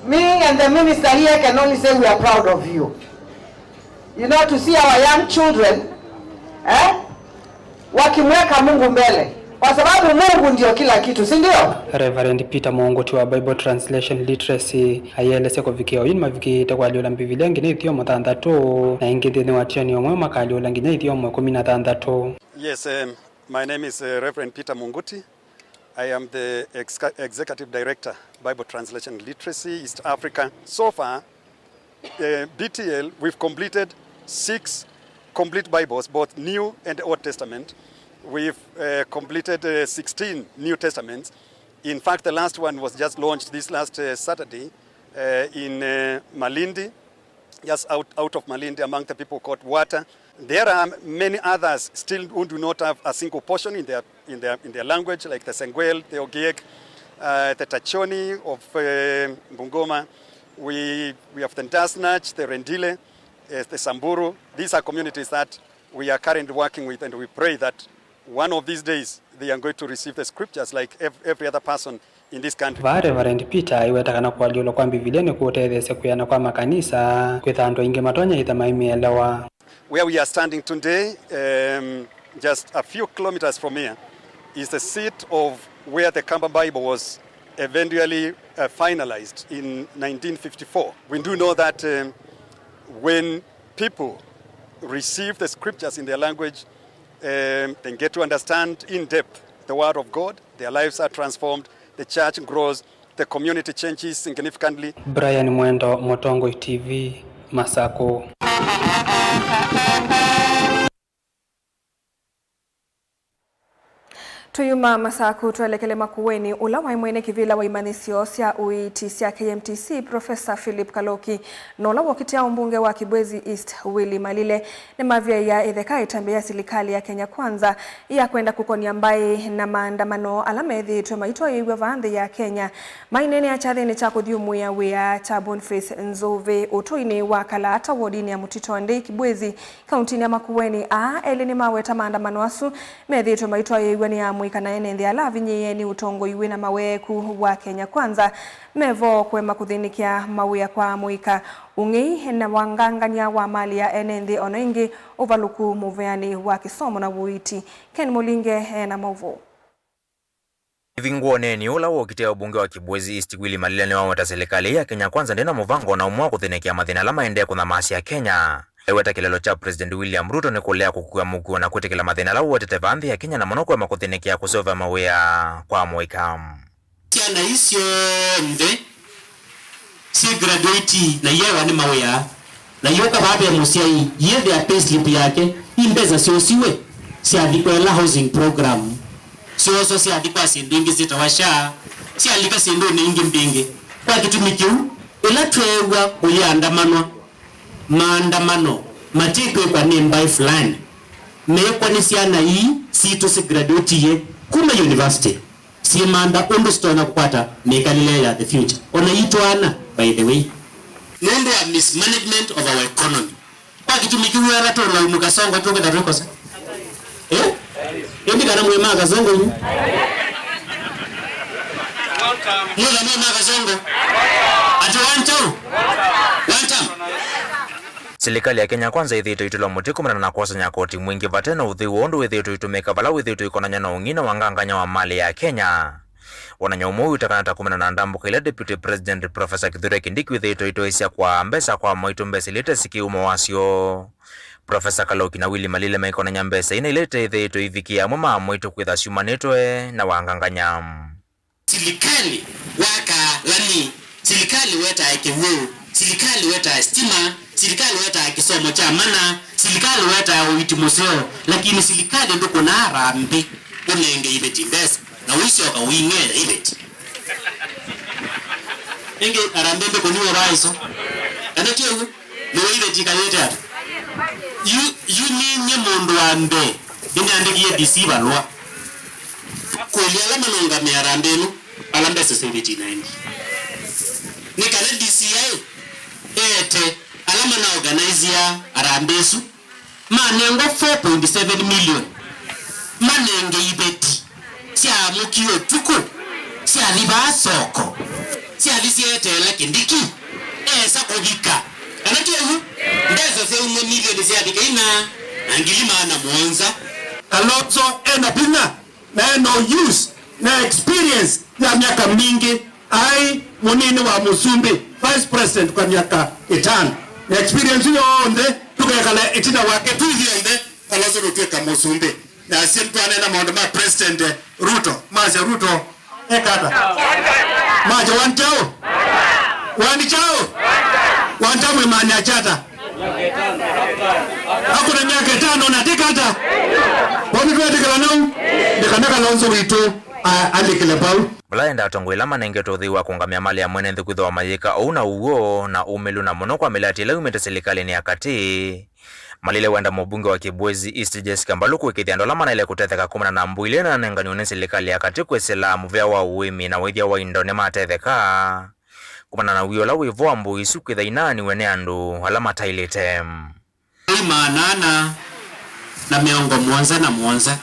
Me and the minister here can only say we are proud of you. You know, to see our young children, eh, wakimweka Mungu mbele, kwa sababu Mungu ndio kila kitu, si ndio? Reverend Peter Mũngũti wa Bible Translation Literacy ayĩelesya kũvikĩa oyu nĩmavikĩĩte kũalyũla Mbivilia nginya ithyomo thanthatũ, na ĩngĩ nthĩnĩ wa tioni ũmwe makaalyũla nginya ithyomo ĩkũmi na thanthatũ. Yes, um, my name is, uh, Reverend Peter Mũngũti. I am the ex-, Executive Director, Bible Translation Literacy, East Africa. So far, uh, B T L, we've completed six complete Bibles, both New and Old Testament. We've uh, completed uh, sixteen New Testaments. In fact, the last one was just launched this last uh, Saturday uh, in uh, Malindi, just out, out of Malindi, among the people called Wata. There are many others still who do not have a single portion in their, in their, in their language, like the Sengwel, the Ogiek, uh, the Tachoni of uh, Bungoma. We, we have the Ndasnach, the Rendile, uh, the Samburu. These are communities that we are currently working with, and we pray that one of these days they are going to receive the scriptures like ev- every other person in this country. Vaa Reverend Peter aiweta kana kũalyũlwa kwa Mbivilia nĩkũũtetheesya kwĩana kwa makanisa, kwĩtha andũ aingĩ matonya ĩtha maimĩelewa. Where we are standing today, um, just a few kilometers from here, is the seat of where the Kamba Bible was eventually uh, finalized in nineteen fifty-four. We do know that um, when people receive the scriptures in their language, um, they get to understand in depth the word of God, their lives are transformed, the church grows, the community changes significantly. Brian Mwendo, Mũtongoi T V, Masakũ. Tũyuma Masakũ twelekele Makueni, ũla waĩ mwene kĩvĩla wa imanyĩsyo sya ũiiti sya K M T C, Professor Philip Kaloki, na ũla wokitĩa ũmbunge wa Kibwezi East, Willy Malile, nĩmavyaĩa ĩtheka ĩtambya ya silikalĩ ya Kenya Kwanza ya kwenda kũkonya mbaĩ na maandamano ala methĩĩtwe maitwaĩĩw'a vaa nthĩ ya Kenya. Maineenea kyathĩnĩ kya kũthyũmũĩa wĩa kya Boniface Nzũvĩ ũtũinĩ wa Kalaata, wodinĩ ya Mũtitondei, Kibwezi, kauntinĩ ya Makueni, aa elĩ nĩmaweta maandamano asu methĩĩtwe maitwaĩĩw'a nĩ amũika na ene nthĩ ala avinyĩĩe nĩ ũtongoi wĩ na maweeku wa Kenya Kwanza, me vo kũema kũthĩnĩkĩa mawĩa kwa amũika, ũng'ei na wangangany'a wa mali ya ene nthĩ, o na ĩngĩ ũvalũku mũveanĩ wa kĩsomo na ũiiti. Ken Mũlinge e na maũvoo. Ĩvingũonĩ ũla wokitĩa ũmbunge wa Kibwezi East, Willy Malila, nĩwaweta silikalĩ ya Kenya Kwanza ndĩna mũvango o na ũmwe wa kũthĩnĩkĩa mathĩna ala maendee kũnyamasya Akenya. Eweta kĩlelo kya President William Ruto nĩ kũlea kũkua mũkuo na kwĩtĩkĩla mathĩna ala ũwetete vaa nthĩ ya Kenya, na mũno kũema kũthĩnĩkĩa kũseũvya mawĩa kwa amũika. Syana ii syonthe syĩ graduate na iyewa nĩ mawĩa. Na yũka vaa ve mũsyai, yĩthĩa payslip yake, i mbesa syosiwe, syathi kwela housing program, syoswa syathi kwa syĩndũ ingĩ syĩtawa SHA, syalika syĩndũnĩ ingĩ mbingĩ. Kwa kĩtumi kĩu, ĩla tweew'a kũyĩandamanwa, maandamano matikwĩkwa nĩ mbaĩ fulani, meekwa nĩ syana ii sitũ sigraduatie kuma university. Syĩmantha ũndũ sitonya kũkwata mĩkalĩle ya the future. O na itwaana, by the way. Nũndũ wa mismanagement of our economy. Kwa kĩtumi kĩu, ela tũlaumu Kasongo tũkwĩtha twĩkosa. Eh? Ĩndĩ kana mwĩ ma Kasongo yu? Mwĩtha mwĩ ma Kasongo? Ati one term? One term. Silikalĩ ya Kenya Kwanza ĩthĩĩtwe ĩitũla mũtĩ kumana na kwosany'a koti mwingĩ vate na ũtheu wa ũndũ wĩthĩĩtwe ũitũmĩka vala wĩthĩĩtwe ũikonany'a na ũng'ina wa ngangany'a wa malĩ ya Kenya. Wonany'a ũmwe ũiw'ĩte kana ta kumana na ndambũka ila Deputy President Professor Kithure Kindiki wĩthĩĩtwe ũitwaĩĩsya kwa mbesa kwa amũika mbesa ila ite syĩkĩĩwe mawasyo. Professor Kaloki na Willy Malile maikonany'a mbesa ina ila ite ithĩĩtwe ivikĩĩa amwe ma amũika kwĩtha syumanĩtwe na wangangany'a. Silikalĩ wakaa lami, silikalĩ wetaa kĩw'ũ, silikalĩ wetaa sitima, silikalĩ wetaa kĩsomo kya mana, silikalĩ wetaa ũiiti mũseo, lakini silikalĩ ndũkũnaa harambĩ ũnenge iveti mbesa, na ũisyoka ũing'ea iveti. Ĩngĩ harambĩ ndĩkũniwe vaa ĩso. Kana ti ũw'o? Nĩwe iveti kayĩte ata? Yu, yu ninyie mũndũ wa mbee nĩneandĩkie D C valũa kũlya ala manũngamĩe harambĩ ĩno, ala mbesa sya iveti inaendie. Nĩ kana D C I ete ala manaorganize harambĩ ĩsu manengwa four point seven million, manenge iveti. Syaamũkiwe ũtukũ, syathi vaa soko, syathi syeeteela Kindiki esa kũvika. Kana ti ũw'o? Mbesa syaumw'a milioni syavika ina na ngili maana mũonza. Kalonzo ena vinya na ena use na experience ya myaka mingĩ. Aĩ mũnini wa mũsumbĩ, vice president kwa myaka ĩtano. Na experience yonthe, tũkekala ĩtina wake twĩ ithyonthe, Kalonzo tũtw'ĩka mũsumbĩ. Na asyai twanena maũndũ ma President Ruto, masya Ruto ekata. Masya one term. One term. One term ĩmanya kyata. Akũna myaka ĩtano na ndĩkata. Vau nĩtwetĩkĩla nau. Nĩ kana Kalonzo witũ a-, alikĩle vau. Vala enda atongoi ala manengetwe ũthei wa kũũngamĩa malĩ ya mwene nthĩ kwĩthĩwa mayĩka ũu na ũw'o na ũmĩlu, na mũno kwa mĩlatĩ ĩla yumĩte silikalĩnĩ ya katĩ. Malile wenda mũmbunge wa Kibwezi East Jessica Mbalu kũĩkĩĩthya andũ ala manaĩle kũtetheka kumana na mbũi ila inanenganiwe nĩ silikalĩ ya katĩ kwĩsĩla mũvea wa ũĩmi na ũĩthya wa indo nĩmatetheka kumana na wia ũla wĩ vo wa mbũi isu kwĩtha inaaniwe nĩ andũ ala mataĩlĩte. Mbũi maana ana na mĩongo mũonza na mũonza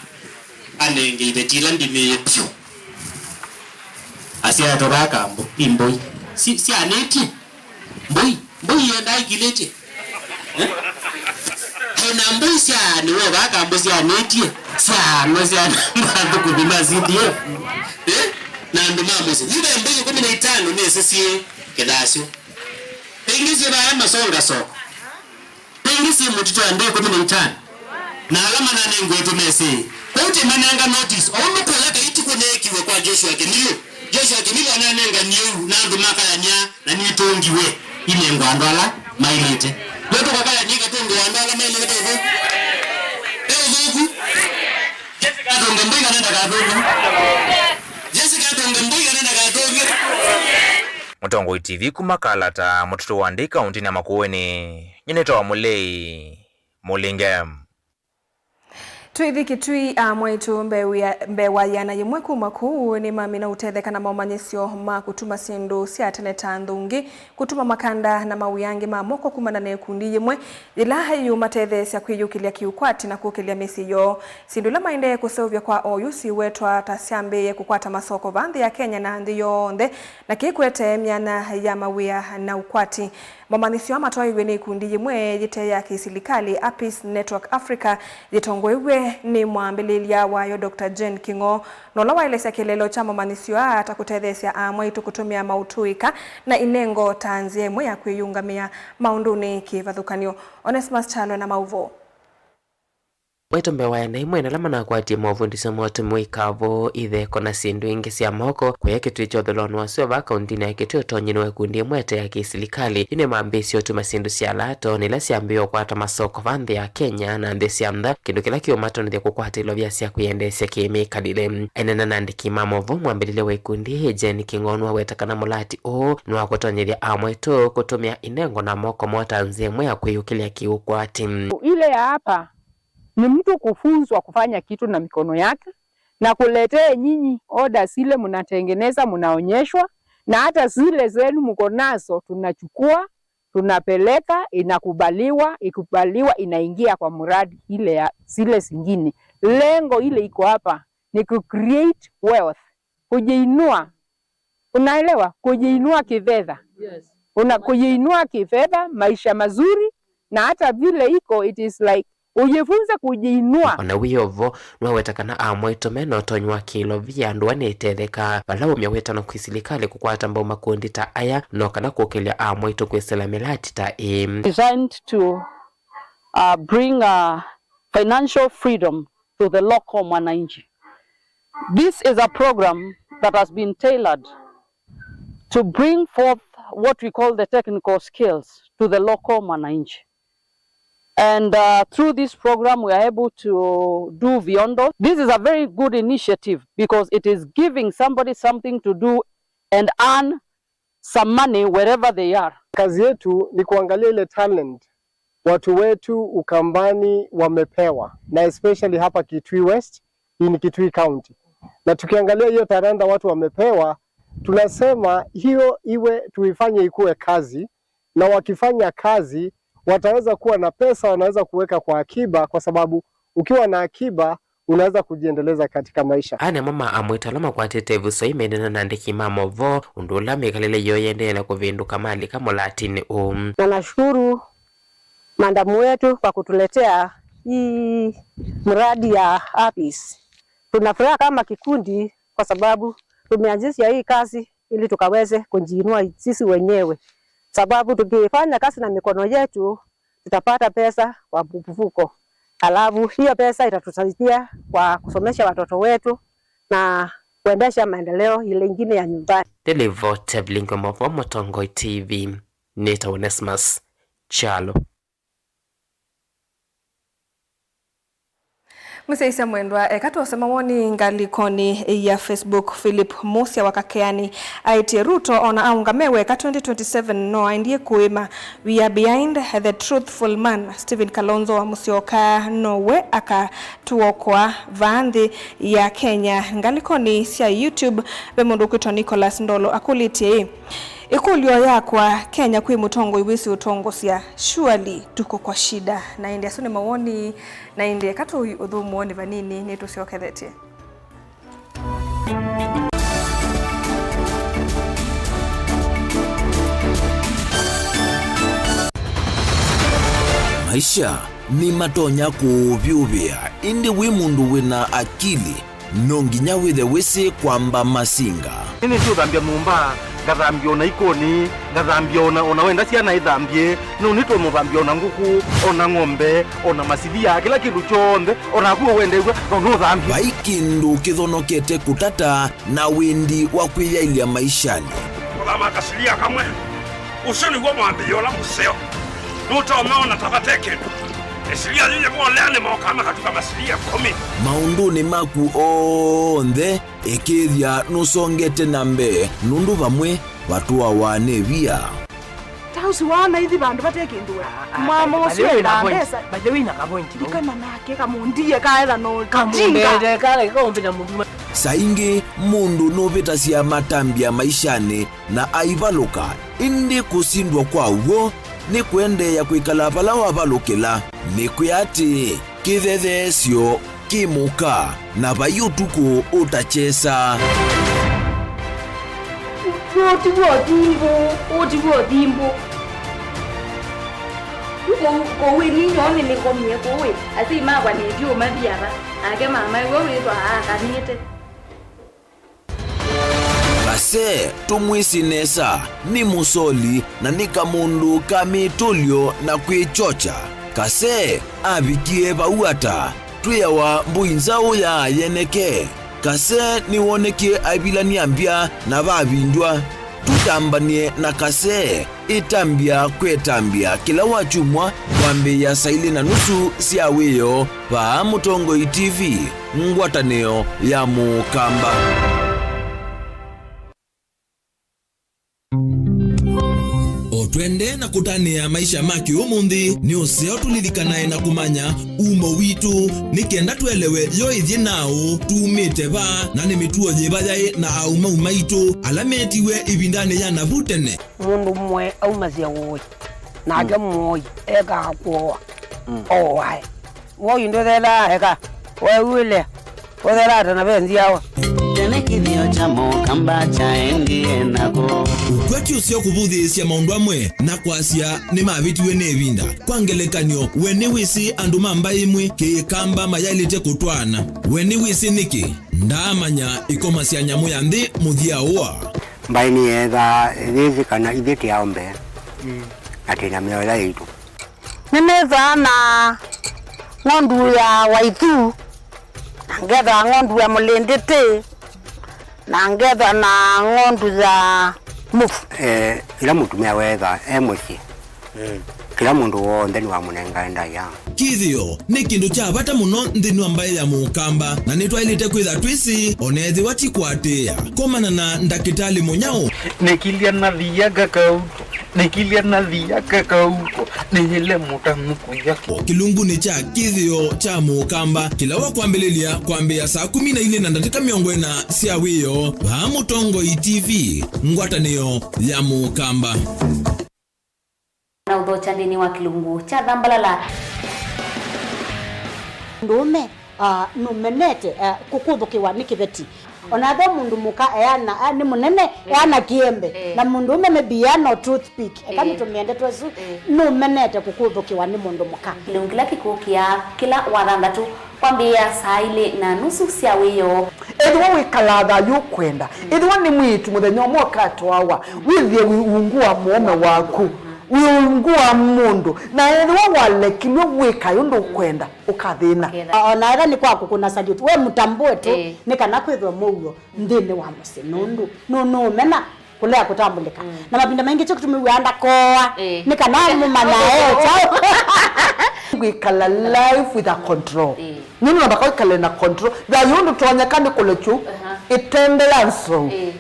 anenge iveti ila ndimĩĩe vyũ. Asyaetwe vaa kambo i mbũi si-, syanĩtye. Mbũi, mbũi yendaa ikilĩtye. Eh? Ena mbũi syaanĩwe vaa kambo syanĩtye, syaanwa syanamba athũkũmi ma C D F. Eh? Na andũ ma mũsyĩ. Yu ve mbũi ĩkũmi na itano nĩsĩ syĩ kĩthasyo. Ĩngĩ syĩ vaa masonga soko. Ĩngĩ syĩ mũtitũ andũ ĩkũmi na itano. Na ala mananengetwe mesĩ. Kwoou tĩmanenga notice. Ou nũkũya kaĩ itukũ neekiwe kwa Joshua Kĩmilũ. Joshua Kĩmilũ ananenganie ũu na andũ makayania na nitũngiwe inengwa andũ ala maĩlĩte. Yo tũkakayania ikatũngĩwa andũ ala maĩlĩte ũthũku. Ve ũthũku. Jessica atũnge mbũi kana ndakatũnge? Jessica atũnge mbũi kana ndakatũnge? Mũtongoi T V kuma Kalata, mũtitũ wa Ndei, kaũntĩnĩ ya Makueni. Nyie nĩtawa Mũlei Mũlinge. Twĩthi Kitui, amwaitũ mbee wĩa-, mbee wa ĩana yĩmwe kuma kũu nĩmamina ũtetheka na momanyĩsyo ma kũtuma syĩndũ sya tene ta nthũngĩ, kũtuma makanda na mawĩa angĩ ma moko kumana na ĩkundi yĩmwe yĩla yĩũmatetheesya kwĩyũkĩlya kĩũkwati na kũkĩlya mĩsyĩ yoo. Syĩndũ ila maendee kũseũvya kwa oyu syĩwetwa ta syambĩĩe kũkwata masoko vaa nthĩ ya Kenya na nthĩ yonthe, na kĩkwete myanya ya mawĩa na ũkwati. Momanyĩsyo aa matwaĩiw'e nĩ ĩkundi yĩmwe yĩte ya kĩsilikalĩ, Apis Network Africa, yĩtongoew'e nĩ mwambĩlĩlya wayo Doctor Jane King'o, na ũla waelesya kĩeleelo kya momanyĩsyo aa ta kũtetheesya amwaitũ kũtũmĩa maũtũĩka na inengo ta nzĩa ĩmwe ya kwĩyũngamĩa maũndũnĩ kĩvathũkany'o. Onesmus Kyalo na maũvoo. Waitũ mbee wa ĩana yĩmwe, ene ala manakwatie movundisyo ma ũtumi wa ikavũ, itheko na syĩndũ ingĩ sya moko, kũya Kitui kya ũthelonĩ wa sua vaa kaũntĩnĩ ya Kitui ũtonyinĩ wa ĩkundi ĩmwe ĩte ya kĩsilikalĩ, yu nĩmambĩĩsye ũtuma syĩndũ sya lato, na ila syambĩĩe ũkwata masoko vaa nthĩ ya Kenya na nthĩ sya nza, kĩndũ kĩla kĩũmatonyethya kũkwata ilovia sya kwĩendeesya kĩ-mĩkalĩle. Aineena na andĩki ma movoo, mwambĩlĩlya wa ĩkundi yĩĩ, Jane King'o, nĩwaweta kana mũlati ũũ nĩ wa kũtonyethya amwaitũ kũtũmĩa inengo na moko moo ta nzĩa ĩmwe ya kwĩyũkĩlya kĩũkwati. Ile ya hapa ni mtu kufunzwa kufanya kitu na mikono yake na kuletea nyinyi orders zile mnatengeneza, mnaonyeshwa, na hata zile zenu mko nazo tunachukua, tunapeleka, inakubaliwa, ikubaliwa, inaingia kwa mradi ile ya zile zingine. Lengo ile iko hapa ni ku create wealth, kujiinua. Unaelewa? Kujiinua kifedha. Yes. Una-, kujiinua kifedha, maisha mazuri, na hata vile iko, it is like, ujifunze kujiinua. Ona wĩ o vo, nĩwaweta kana amwaitũ me na ũtonyi wa kĩlovia, ndũa nĩĩtethekaa, vala umya wĩtano kwĩ silikalĩ kũkwata mbau makundi ta aya, no kana kũkĩlya amwaitũ kwĩsĩla mĩlati ta ĩĩ. Designed to, uh, bring, uh, financial freedom to the local mwananchi. This is a program that has been tailored to bring forth what we call the technical skills to the local mwananchi. And, uh, through this program, we are able to do viondo. This is a very good initiative because it is giving somebody something to do and earn some money wherever they are. Kazi yetu ni kuangalia ile talent watu wetu Ukambani wamepewa, na especially hapa Kitui West, in Kitui County. Na tukiangalia hiyo talanta watu wamepewa, tunasema hiyo iwe, tuifanye ikuwe kazi, na wakifanya kazi, wataweza kuwa na pesa, wanaweza kuweka kwa akiba, kwa sababu ukiwa na akiba, unaweza kujiendeleza katika maisha. Aya nĩmo ma amwaitũ ala makwatĩte ĩvuso yĩĩ maineena na andĩki ma movoo ũndũ ũla mĩkalĩle yoo yĩendee na kũvĩndũka malika mũlatinĩ ũũ. Na nashukuru madamu wetu kwa kutuletea hii mradi ya Apis. Tuna furaha kama kikundi kwa sababu tumeanzisha hii kazi ili tukaweze kujiinua sisi wenyewe, sababu tukifanya kazi na mikono yetu tutapata pesa kwa mfuko, alafu hiyo pesa itatusaidia kwa kusomesha watoto wetu na kuendesha maendeleo ile ingine ya nyumbani. Nĩ livoti ya Vilingi wa Mauvoo, Mũtongoi T V, nĩtawa Onesmus Kyalo. Mũsyaĩĩsya mwendwa, eka twose mawoni ngalĩkonĩ ya Facebook. Philip Musya wa Kakeani aĩtye, Ruto ona aũngame weka twenty twenty-seven no aendie kũĩma. We are behind the truthful man. Stephen Kalonzo wa Musyoka nowe akatũokoa vaa nthĩ ya Kenya. Ngalĩkonĩ sya YouTube, ve mũndũ ũkwĩtwa Nicholas Ndolo akũlĩtye ĩ, ĩkũlyo yakwa, Kenya kwĩ mũtongoi wĩsĩ ũtongosya? Surely tuko kwa shida. Na ĩndĩ asu nĩ mawoni, na ĩndĩ eka tũi ũthũmũonĩ vanini nĩtũsyokethetye. Maisha nĩmatonya kũũvyũvĩa, ĩndĩ wĩ mũndũ wĩna akili, no nginya wĩthe wĩsĩ kwamba masinga. Nĩnĩsĩ ũthambya nyũmba, ngathambya ona ikoni, ngathambya ona, ona wenda syana ithambye, no nĩtũmũthambya ona ngũkũ, ona ng'ombe, ona masilia, kĩla kĩndũ kyonthe, ona naku ũwendeew'a no nũthambye. Vai kĩndũ kĩthonokete kũtata na wendi wa kwĩyaĩlya maishanĩ. Kũthama kasilia kamwe, ũsu nĩw'o mwambĩĩo ũla mũseo. Nũtonya ona ta vate kĩndũ. Ĩsilia yĩyĩ molea nĩ mokaa makatuka masilia ĩkũmi. Maũndũnĩ maku onthe, ĩkĩĩthya nũsongete na mbee, nũndũ vamwe vatũawa nĩ via. Ta ũsu waana ithi vandũ vate kĩndũ we. Ah, ah, mwamo by the ũsu way, endaa na point, mbesa. By the way, na ka point, no? Ndikana nake kamũndie kaetha no kamũndete, jinga. Kale kaũmbĩta mũndũ. Saa ingĩ mũndũ nũvĩtasya matambya maishanĩ na aivalũka, ĩndĩ kũsindwa kwa w'o nĩ kũendeea kwĩkala vala wavalũkĩla. Nĩkwĩa atĩĩ, kĩthetheesyo kĩ mũka, na vai ũtukũ ũtakyesa. Ũũ ti w'o thimbũ, ũũ ti w'o thimbũ. Kũu, kũu ĩ ninyoo nĩnĩkomie kũu ĩ, asyai makwa nĩthyũ mathi ava, nake mama ĩwe wĩthwa aakanĩte. Kase, tũmwĩsĩ nesa, nĩ mũsoli na nĩ kamũndũ ka mĩtũlyo na kwĩkyokya. Kase avikie vau ata? Twĩawa mbũi nzaũ ya yeneke. Kase nĩwonekie aivilany'a mbya na vavindw'a. Tũtambany'e na Kase. Ĩtambya kwĩ ĩtambya kĩla wakyumwa kwambĩĩa saa ilĩ na nusu sya wĩoo vaa Mũtongoi T V, ngwatanĩo ya Mũkamba. O twendee na kũtanĩa maisha ma kĩũmũnthĩ, nĩ ũseo tũlilikanae na kũmanya umo witũ, nĩ kenda tũelewe yo ĩthyĩ naũ, tumĩte va, na nĩ mĩtuo yĩva yaĩ na aumau maitũ ala metiwe ĩvindanĩ ya navu tene. Mũndũ mũe aumasya ũĩ, nake mũoi ekaa kũoa, ooae. Woi ndũthelaa eka, weũĩle, ũthelaa ta na ve nzyawa. Tene kĩthĩo kya Mũkamba kyaendie nako. Ũkw'a ti ũseo kũvũthĩĩsya maũndũ amwe na kwasya nĩmavĩtiwe nĩ ĩvinda. Kwa ngelekany'o, we nĩwĩsĩ andũ ma mbaĩ ĩmwe Kĩkamba mayaĩlĩte kũtwaana? We nĩwĩsĩ nĩkĩ? Ndaamanya ĩkoma sya nyamũ ya nthĩ mũthya ũa. Mbaĩ nĩyeethaa yĩsĩ kana ithyĩ tĩ aũmbe, mm, na twĩ na mĩoyo yaitũ. Nĩnĩthaa na ng'ondu ya waithu, na ngethaa ng'ondu ya mũlĩndĩtĩ, na ngethaa na ng'ondu ya mũvu. Eh, ĩla mũtumĩa weethaa e mũsyĩ, mm, kĩla mũndũ w'onthe nĩwamũnengae ndaĩa. Kĩthĩo nĩ kĩndũ kya vata mũno nthĩnĩ wa mbaĩ ya Mũkamba, na nĩtwaĩlĩte kwĩtha twĩsĩ, o na ethĩwa ti kũatĩĩa. Komana na ndakĩtalĩ mũnyaũ. Nĩkilya na thia kakauko, nĩkilya na thia kakauko, nĩyĩle mũtanu kũya. O kĩlungunĩ kya kĩthĩo kya Mũkamba, kĩla wakwambĩlĩlya kwambĩĩa saa kũmi na ilĩ na ndatĩka mĩongo ĩna sya wĩoo, vaa Mũtongoi T V, ngwatanĩo ya Mũkamba. Na ũthokya nthĩnĩ wa kĩlungu kya Thambalala. Mũndũũme, ah, nũmenete, ah, kũkũthũkĩwa nĩ kĩveti. Ona ethĩwa mũndũ mũka eana, ah, nĩ mũnene, eh, eana kĩembe. Eh. Na mũndũũme maybe eana o toothpick. Eka, eh, nĩtũmĩe ndeto ĩsu, eh, nũmenete kũkũthũkĩwa nĩ mũndũ mũka. Kĩlungu kĩla kĩkũkĩa kĩla wathanthatũ. Kwambĩĩa saa ilĩ na nusu sya wĩoo. Ethĩwa wĩkalaa thayũ ũkwenda, ethĩwa nĩ mwĩĩtu mũthenya ũmwe ũkatwawa, wĩthĩe wĩ ungu wa mũũme waku, wĩ ungu wa mũndũ, na ethĩwa walekilw'e wĩkae ũndũ ũkwenda, ũkathĩna. Ũkethĩa. O na ethĩwa nĩ kwa kũkũna salute, we mũtambũe tu, ĩĩ, nĩ kana kwĩthwe mũuo nthĩnĩ wa mũsyĩ, nũndũ nũ-, nũũmena. Kũlea kũtambũlĩka. Mm. Na mavinda maingĩ kyo kĩtumi wĩaa ndakoa. Ĩĩ. Nĩ kana mũmanya e kyaũ. Kwĩkala life with a control. Ĩĩ. Nũndũ namba kwĩkala na control. Thayũ ndũtonyeka nĩ kũlekyu. Aha. Ĩtende ya nzou. Ĩĩ.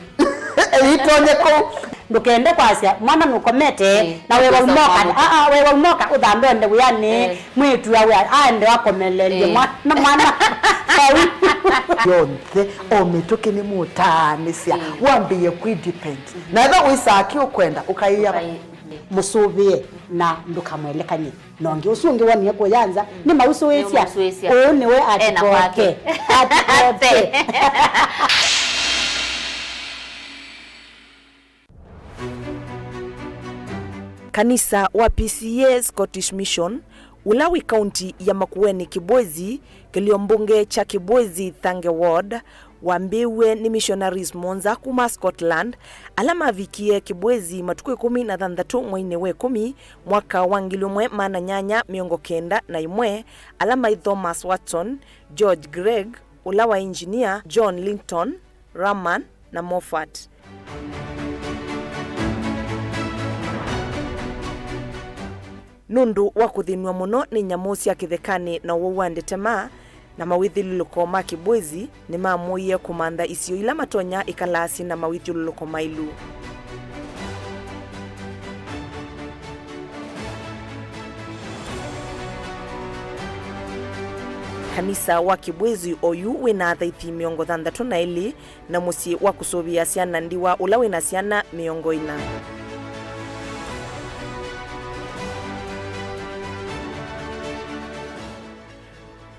Ĩtonye kũu. Ndũkende kwasya mwana nũkomete. Ĩĩ. Na wewa umoka. Aa, wewa umoka ũthambe ũende wĩanĩ. Ĩĩ. Mwĩĩtu awe aende akomeleelye. Ĩĩ. Mwana, mwana. Vau. Yonthe, o mĩtũkĩ nĩmũtaanĩsya. Ĩĩ. Wambĩĩe kwĩ depend. Na ethĩwa wĩsaa kĩ ũkwenda, ũkaĩa mũsũvĩe na ndũkamwelekany'e na ũngĩ. Ũsu ũngĩ wonie kũya nza, nĩmausũĩsya. Nĩũmũsũĩsya. Ũũ nĩwe ena kwake. Atikoke. Atikoke. Kanisa wa P C E A Scottish Mission, ũla wĩ kaunti ya Makueni Kibwezi, kĩlio mbunge kya Kibwezi Thange Ward, wambĩĩw'e nĩ missionaries mũonza kuma Scotland, ala mavikie Kibwezi matukũ ĩkũmi na thanthatũ mweinĩ wa ĩkũmi, mwaka wa ngili ũmwe maana nyanya mĩongo kenda na ĩmwe, ala maĩ Thomas Watson, George Gregg, ũla wa engineer, John Linton, Raman, na Moffat. Nũndũ wa kũthĩnw'a mũno nĩ nyamũ sya kĩthekanĩ na ũwau wa ndetema na mawĩthyũlũlũko ma Kibwezi, nĩmamũie kũmantha isio ila matonya ĩkalaa syĩ na mawĩthyũlũlũko maĩlu. Kanisa wa Kibwezi oyu wĩna athaithi mĩongo thanthatũ na elĩ na mũsyĩ wa kũsũvĩa syana ndiwa ũla wĩna syana mĩongo ĩna.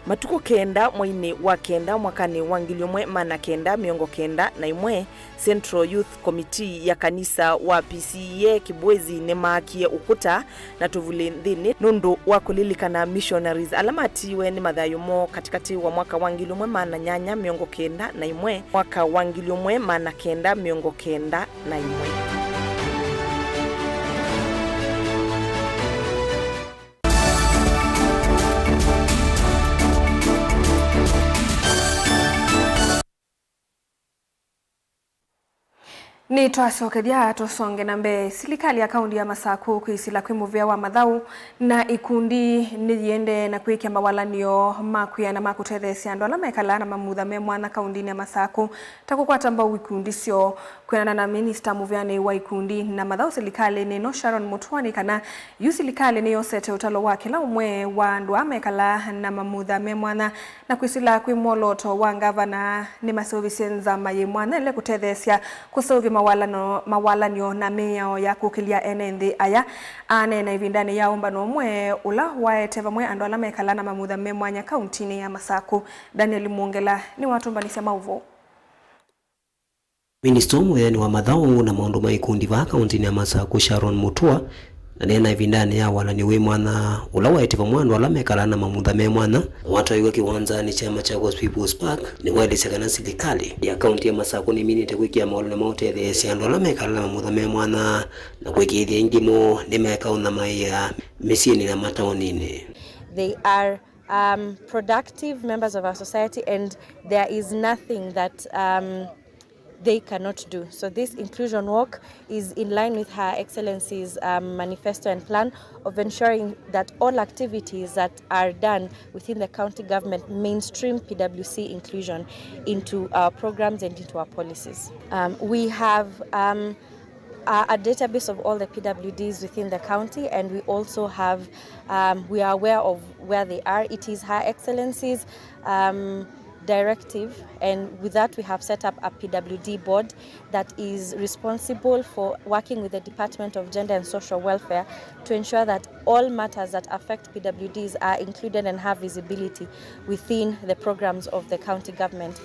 Matukũ kenda mweinĩ wa kenda mwakanĩ wa ngili ũmwe maana kenda mĩongo kenda na ĩmwe, Central Youth Committee ya kanisa wa P C E A Kibwezi nĩmaakie ũkũta na tũvulĩ nthĩnĩ nũndũ wa kũlilikana missionaries ala matiiwe nĩ mathayũ moo katĩkatĩ wa mwaka wa ngili ũmwe maana nyanya mĩongo kenda na ĩmwe, mwaka wa ngili ũmwe maana kenda mĩongo kenda na ĩmwe. Nĩtwasokethya tũsonge na mbee. Silikalĩ ya kaunti ya Masakũ kwĩsĩla kwĩ mũvĩa wa mathaũ na ikundi nĩyĩendee na kwĩkĩa mawalany'o ma kwĩana ma kũtetheesya andũ ala mekalaa na mamutha me mwanya kauntinĩ ya Masakũ, ta kũkwata mbau ikundi syoo. Kwĩanana na minista mũvĩanĩ wa ikundi na mathaũ silikalĩnĩ ĩno, Sharon Mutua, nĩ kana yu silikalĩ nĩyosete ũtalo wa kĩla ũmwe wa andũ aa mekalaa na mamutha me mwanya, na kwĩsĩla kwĩ mwolooto wa ngavana nĩmaseũvĩsye nzama yĩ mwanya ĩla ĩkũtetheesya kũseũvya mawalano-, mawalany'o na mĩao ya kũkĩlya ene nthĩ aya. Aneena ĩvindanĩ ya ũmbano ũmwe ũla waete vamwe andũ ala mekalaa na mamutha me mwanya kauntinĩ ya Masakũ. Daniel Mwongela nĩwatũmbanĩsya maũvoo. Minista mũvĩanĩ wa mathaũ na maũndũ ma ikundi vaa kauntinĩ ya Masakũ, Sharon Mutua, aneena ĩvindanĩ ya walany'o wĩ mwanya ũla waete vamwe andũ ala mekalaa na mamutha me mwanya, na watwaiwe kĩwanzanĩ kya Machakos People's Park, nĩwaelesya kana silikalĩ ya kaunti ya Masakũ nĩminĩte kwĩkĩa mawalany'o ma ũtetheesya andũ ala mekalaa na mamutha me mwanya, na kwĩkĩĩthya aingĩ moo nĩmeeka ũnyamaĩa mĩsyĩnĩ na mataoninĩ. They are um, productive members of our society, and there is nothing that, um, they cannot do. So this inclusion walk is in line with Her Excellency's, um, manifesto and plan of ensuring that all activities that are done within the county government mainstream P W C inclusion into our programs and into our policies. Um, we have, um, uh, a database of all the P W Ds within the county, and we also have, um, we are aware of where they are. It is Her Excellency's, um, directive, and with that we have set up a P W D board that is responsible for working with the Department of Gender and Social Welfare to ensure that all matters that affect P W Ds are included and have visibility within the programs of the county government.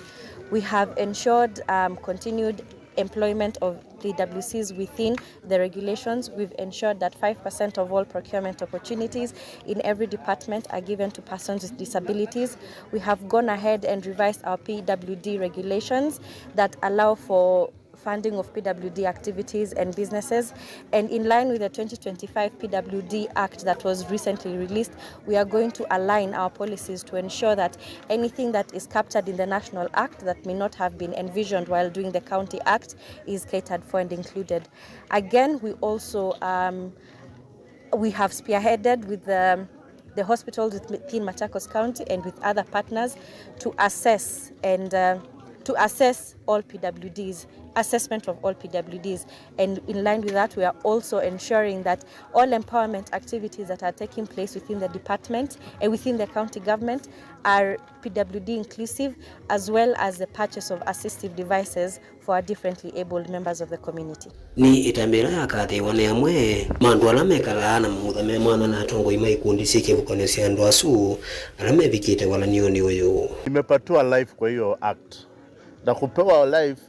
We have ensured, um, continued employment of P W Cs within the regulations. We've ensured that five percent of all procurement opportunities in every department are given to persons with disabilities. We have gone ahead and revised our P W D regulations that allow for funding of P W D activities and businesses. And in line with the twenty twenty-five P W D Act that was recently released, we are going to align our policies to ensure that anything that is captured in the National Act that may not have been envisioned while doing the County Act is catered for and included. Again, we also, um, we have spearheaded with the, the hospitals within Machakos County and with other partners to assess and, uh, to assess all P W Ds, assessment of all P W Ds. And in line with that, we are also ensuring that all empowerment activities that are taking place within the department and within the county government are P W D inclusive, as well as the purchase of assistive devices for our differently abled members of the community. Nĩ ĩtambya ĩla yakathĩĩwa nĩ amwe ma andũ ala mekalaa na maũtha me mwanya na atongoi ma ikundi syĩ kĩvukanĩo sya andũ asu ala mevikĩte walany'onĩ ũyũ. Nimepatiwa life kwa hiyo act. Na kupewa life,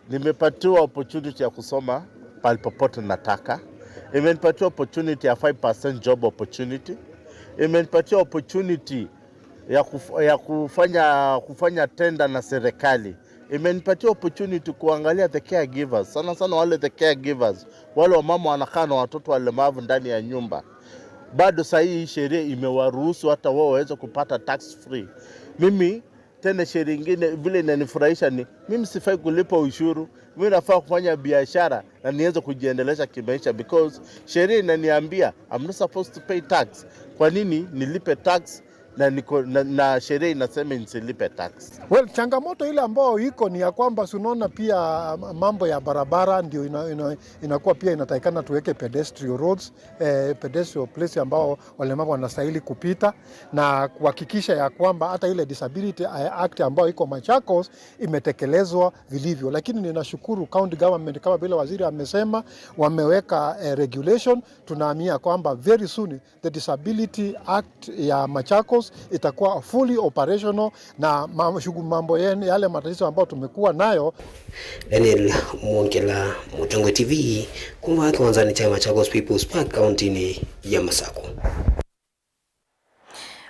nimepatiwa opportunity ya kusoma pahali popote nataka. Imenipatia opportunity ya five percent job opportunity. Imenipatia opportunity ya kuf-, ya kufanya, kufanya tender na serikali. Imenipatia opportunity kuangalia the caregivers, sana sana wale the caregivers, wale wamama wanakaa na watoto walemavu ndani ya nyumba. Bado saa hii sheria imewaruhusu hata wao waweze kupata tax free. Mimi tena sheria ingine vile inanifurahisha ni mimi sifai kulipa ushuru. Mimi nafaa kufanya biashara na niweze kujiendelesha kimaisha, because sheria inaniambia I'm not supposed to pay tax. Kwa nini nilipe tax na niko, na, na sheria inasema nisilipe tax? Well, changamoto ile ambayo iko ni ya kwamba, si unaona pia mambo ya barabara ndio ina, ina, inakuwa pia inatakikana tuweke pedestrian roads, eh, pedestrian place ambao walemavu wanastahili kupita, na kuhakikisha ya kwamba hata ile Disability Act ambayo iko Machakos imetekelezwa vilivyo. Lakini ninashukuru county government, kama vile waziri amesema, wameweka, eh, regulation. Tunaamini ya kwamba very soon the Disability Act ya Machakos itakuwa fully operational na ma-, shughuli mambo yen-, yale matatizo ambayo tumekuwa nayo. Daniel Mwongela, Mũtongoi T V, kuma kĩwanzanĩ kya Machakos People's Park, kauntinĩ ya Masakũ.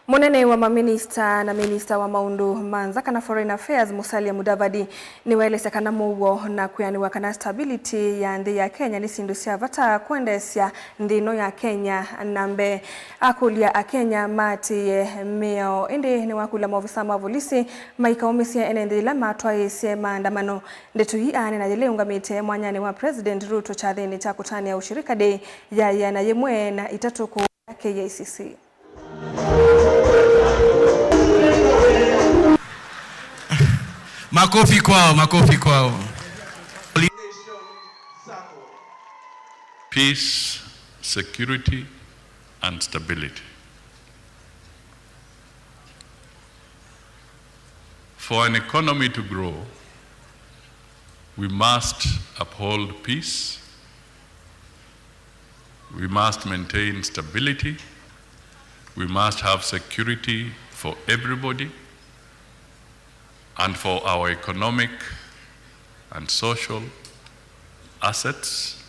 Mũnene wa maminista na minista wa maũndũ ma nza kana Foreign Affairs, Musalia Mudavadi, nĩwaelesya kana mũuo na kwĩanĩwa kana stability ya nthĩ ya Kenya nĩ syĩndũ sya vata kwendeesya nthĩ ĩno ya Kenya na mbee. Akũlya Akenya maatĩĩe mĩao, ĩndĩ nĩwakũlya maovisa ma volisi maikaũmĩsye ene nthĩ ĩla matwaĩĩsye maandamano. Ndeto ii aanena yĩla ĩũngamĩte mwanyanĩ wa President Ruto kyathĩnĩ kya kũtanĩa Ushirika Day ya ĩana yĩmwe na itatũ kũũ K I C C. Makofi kwao, makofi kwao. Peace, security, and stability. For an economy to grow, we must uphold peace, we must maintain stability, we must have security for everybody and for our economic and social assets.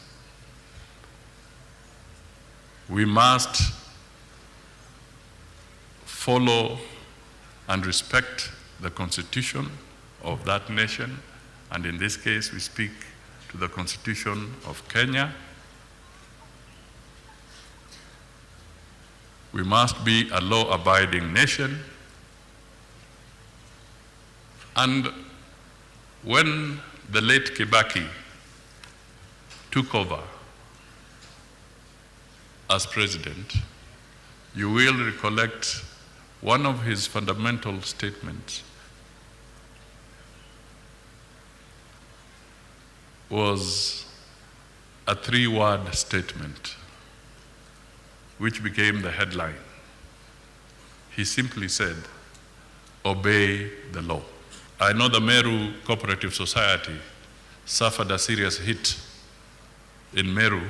We must follow and respect the constitution of that nation, and in this case, we speak to the constitution of Kenya. We must be a law-abiding nation. And when the late Kibaki took over as president, you will recollect one of his fundamental statements was a three-word statement which became the headline. He simply said, "Obey the law." I know the Meru Cooperative Society suffered a serious hit in Meru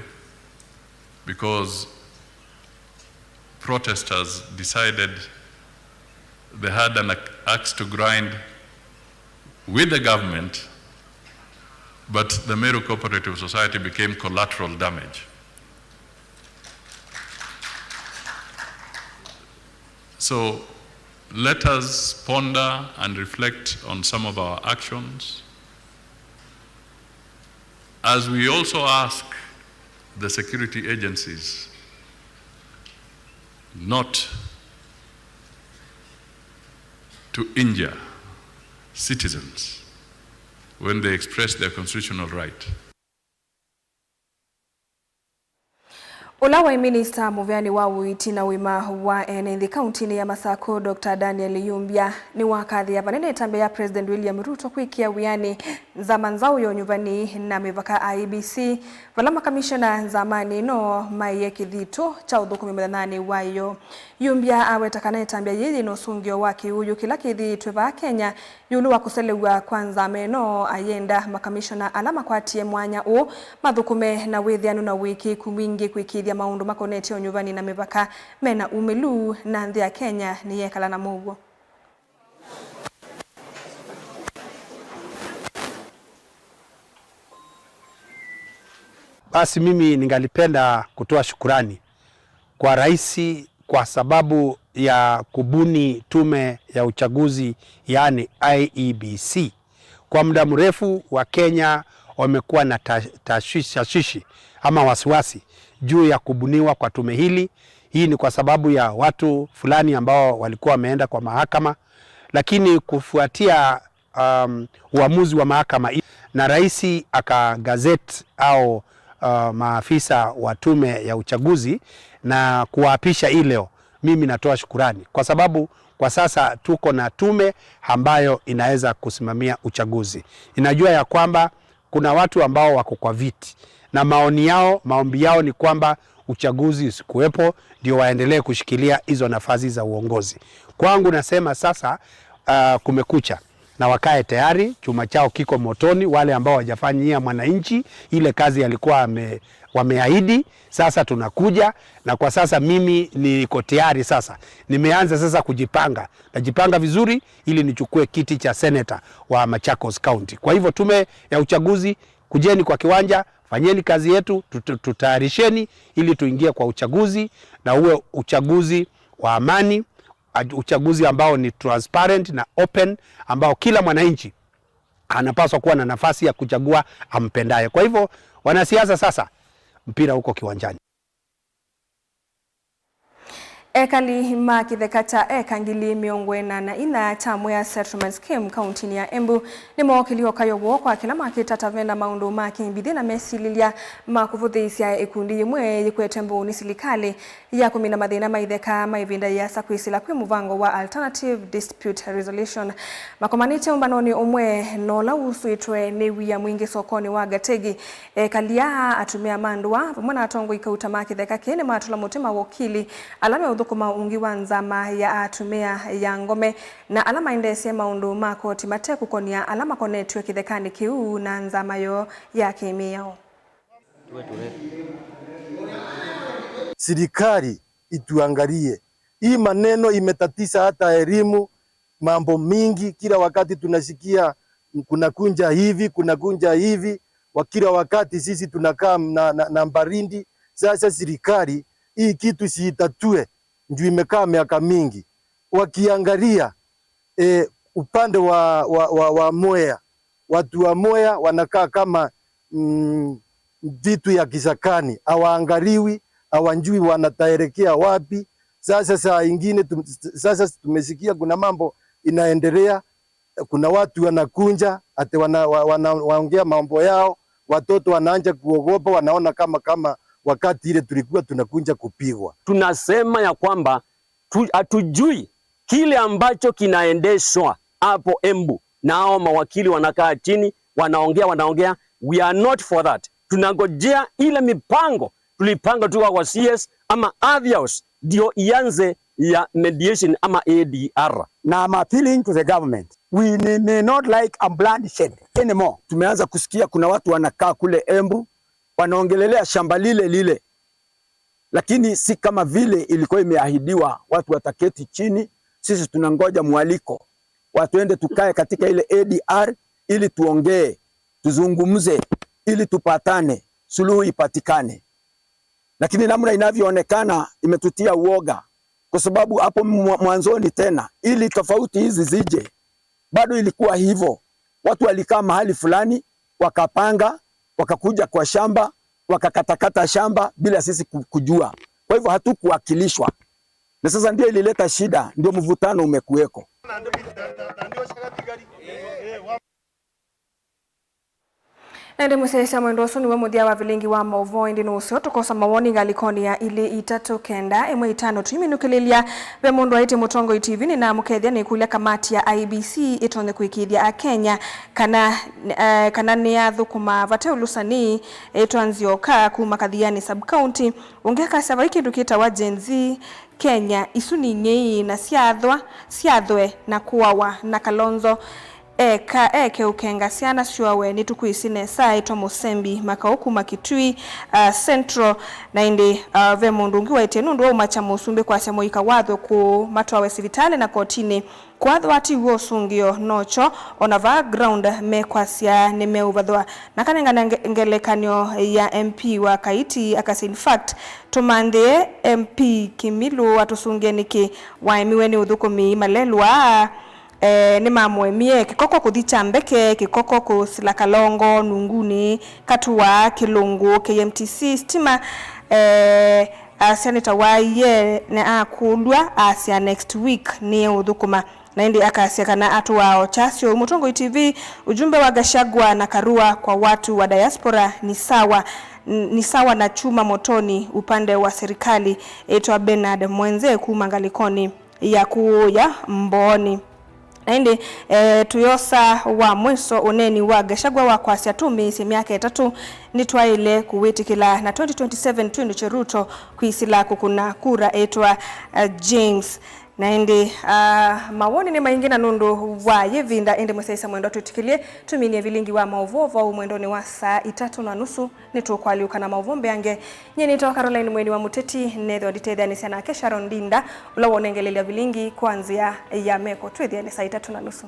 because protesters decided they had an axe to grind with the government, but the Meru Cooperative Society became collateral damage. So let us ponder and reflect on some of our actions. As we also ask the security agencies not to injure citizens when they express their constitutional right. Ũla waĩ minista mũveani wa ũiiti na ũima wa ene nthĩ kauntinĩ ya Masakũ, Doctor Daniel Yumbya, nĩwakathĩa vanene ĩtambya ya President William Ruto kwĩkĩa wĩanĩ nzama nzaũ ya ũnyuvani na mĩvaka, I E B C, vala makamishona nzamanĩ ĩno maĩe kĩthito kya ũthũkũmi mũthenyanĩ wayo. Yumbya aweta kana ĩtambya yĩĩ yĩna ũsũngĩo wa kĩũũyũ kĩla kĩthĩĩtwe vaa Kenya ĩũlũ wa kũselew'a kwa nzama ĩno, ayenda makamishona ala makwatie mwanya ũũ mathũkũme na wĩthĩanu na ũĩkĩĩku mwingĩ kwĩkĩĩthya maũndũ makonetye ũnyuvani na mĩvaka mena umĩlu, na nthĩ ya Kenya nĩyekala na mũuo. Basi mimi ningalipenda kutoa shukurani kwa rais kwa sababu ya kubuni tume ya uchaguzi, yaani I E B C. Kwa muda mrefu, Wakenya wamekuwa na ta-, tashwishi, tashwishi ama wasiwasi juu ya kubuniwa kwa tume hili. Hii ni kwa sababu ya watu fulani ambao walikuwa wameenda kwa mahakama, lakini kufuatia, um, uamuzi wa mahakama i-, na rais akagazette au, uh, maafisa wa tume ya uchaguzi na kuwaapisha hii leo, mimi natoa shukurani kwa sababu kwa sasa tuko na tume ambayo inaweza kusimamia uchaguzi. Ninajua ya kwamba kuna watu ambao wako kwa viti na maoni yao, maombi yao ni kwamba uchaguzi usikuwepo, ndio waendelee kushikilia hizo nafasi za uongozi. Kwangu nasema sasa, uh, kumekucha na wakae tayari, chuma chao kiko motoni. Wale ambao hawajafanyia mwananchi ile kazi alikuwa ame-, wameahidi, sasa tunakuja. Na kwa sasa mimi niko tayari sasa, nimeanza sasa kujipanga, najipanga vizuri ili nichukue kiti cha senator wa Machakos County. Kwa hivyo, tume ya uchaguzi, kujeni kwa kiwanja, fanyeni kazi yetu, tutu-, tutayarisheni ili tuingie kwa uchaguzi, na uwe uchaguzi wa amani, a-, uchaguzi ambao ni transparent na open, ambao kila mwananchi anapaswa kuwa na nafasi ya kuchagua ampendaye. Kwa hivyo, wanasiasa, sasa mpira uko kiwanjani. Ekali ma kĩtheka kya eka ngili mĩongo ĩna na inya kya Mwea Settlement Scheme kauntinĩ ya Embu nĩmookĩlye ũkayo woo kwa kĩla makĩta ta vena maũndũ ma kĩmbithĩ na mesilĩlya ma kũvũthĩĩsya ĩkundi yĩmwe yĩkwete mbũũ nĩ silikalĩ ya kũmina mathĩna ma itheka ma ĩvinda yĩasa kwĩsĩla kwĩ mũvango wa Alternative Dispute Resolution. Makomanĩtye ũmbanonĩ ũmwe na ũla wusũĩtwe nĩ wia mwingĩ sokonĩ wa Gategi, ekali aa, atumĩa ma ndũa, vamwe na atongoi kauta ma kĩtheka kĩĩ nĩmatũla mũtĩ mawokili ala meũthũkũma ungi wa nzama ya atumĩa ya ngome na ala maendeesye maũndũ ma koti mate kũkonĩa ala makonetw'e kĩthekanĩ kĩu na nzama yoo ya kĩmĩao. Serikali ituangalie. Hii maneno imetatiza hata elimu, mambo mingi. Kila wakati tunasikia kunakunja hivi, kunakunja hivi. Wa kila wakati sisi tunakaa na, na, na baridi. Sasa serikali, hii kitu siitatue, juu imekaa miaka mingi. Wakiangalia, eh, upande wa, wa, wa, wa Mwea, watu wa Mwea wanakaa kama, mm, vitu ya kisakani, hawaangaliwi, hawajui wanataelekea wapi. Sasa saa ingine tum-, sasa tumesikia kuna mambo inaendelea, kuna watu wanakunja ati wana, wa-, wana, waongea mambo yao, watoto wanaanza kuogopa, wanaona kama, kama wakati ile tulikuwa tunakunja kupigwa. Tunasema ya kwamba tu-, hatujui kile ambacho kinaendeshwa hapo Embu, na hao mawakili wanakaa chini, wanaongea, wanaongea. We are not for that. Tunangojea ile mipango tulipanga tukiwa kwa C S ama Aviaus ndio ianze ya mediation ama A D R. Na I'm appealing to the government. We may, may not like a bloodshed anymore. Tumeanza kusikia kuna watu wanakaa kule Embu, wanaongelelea shamba lile lile. Lakini si kama vile ilikuwa imeahidiwa, watu wataketi chini. Sisi tunangoja mwaliko, watu ende tukae katika ile A D R ili tuongee, tuzungumze, ili tupatane, suluhu ipatikane. Lakini namna inavyoonekana imetutia uoga, kwa sababu hapo mwa-, mwanzoni tena, ili tofauti hizi zije, bado ilikuwa hivyo. Watu walikaa mahali fulani, wakapanga, wakakuja kwa shamba, wakakatakata shamba bila sisi ku-, kujua. Kwa hivyo hatukuwakilishwa. Na sasa ndio ilileta shida, ndio mvutano umekuweko. Na ĩndĩ mũsyaĩĩsya mwendwa, ũsu nĩwe mũthya wa vilingi wa maũvoo, ĩndĩ nũseo tũkosa mawoni ngalĩkonĩ ya ilĩ itatũ kenda ĩmwe itano tũiminũkĩlĩlya. Ve mũndũ aĩtye, Mũtongoi T V, nĩnamũkethya nĩkũlya kamati ya I E B C ĩtonye kũĩkĩĩthya Akenya kana, eh, kana nĩyathũkũmaa vate ũlũsani. Ĩtwa Nzioka kuma Kathiani sub-county. Ũngĩ akasya, vai kĩndũ kĩtawa Gen Z Kenya, isu nĩ ng'ei na syathwa, syathwe na kũawa na Kalonzo. Eka, eke ũkenga syana syoawe nĩtũkwĩsĩ nesa. Ĩtwa Mũsembi Makau kuma Kitui, uh, Central. Na ĩndĩ, uh, ve mũndũ ũngĩ waĩtye, nũndũ wa ũmakya mũsumbĩ kwasya mũika wathwe kũũ, matwawe sivitalĩ na kotinĩ. Kwathwa ti w'o ũsũngĩo nokyo, ona vaa ground mekwasya nĩmeũvathwa. Na kanengane nge-, ngelekany'o ya M P wa Kaiti akasya, in fact, tũmanthĩe M P Kĩmilũ atũsũngĩe nĩkĩ waemiwe nĩ ũthũkũmi malelwa. Eh, nĩmamũemie kĩkoko kũthi Kyambeke, kĩkoko kũsila Kalongo, Nungunĩ, Katua, Kĩlũngũ, K M T C, stima, eh, asya nĩtawaaie na akũlw'a asya next week nĩeũthũkũma. Na ĩndĩ akasya kana atũaa o kyasyo. Mũtongoi T V, ujumbe wa Gachagua na Karua kwa watu wa diaspora ni sawa, n-, ni sawa na chuma motoni upande wa serikali. Ĩtwa Bernard Mwenze kuma ngalĩkonĩ ya kũũya Mbooni. Na ĩndĩ, eh, tũyosa wa mwiso ũneeni wa Gachagua wa kwasya tũmĩĩsye myaka ĩtatũ nĩtwaĩle kũwĩtĩkĩla na twenty twenty-seven twĩndũkye Ruto kwĩsĩla kũkũna kura. Ĩtwa, eh, James. Na ĩndĩ, ah, mawoni nĩ maingĩ na nũndũ wa yĩvinda, ĩndĩ mũsyaĩĩsya mwendwa twĩtĩkĩlye tũminie vilingi wa maũvoo vau mwendonĩ wa saa itatũ na nusu. Nĩtũkwalyũka na maũvoo mbeange. Nyie nĩtawa Caroline Mweni wa Mũteti, nethĩwa nditetheanĩsya nake Sharon Ndinda, ũla wonengelelya vilingi kwa nzĩa ya meko. Twĩthĩane saa itatũ na nusu.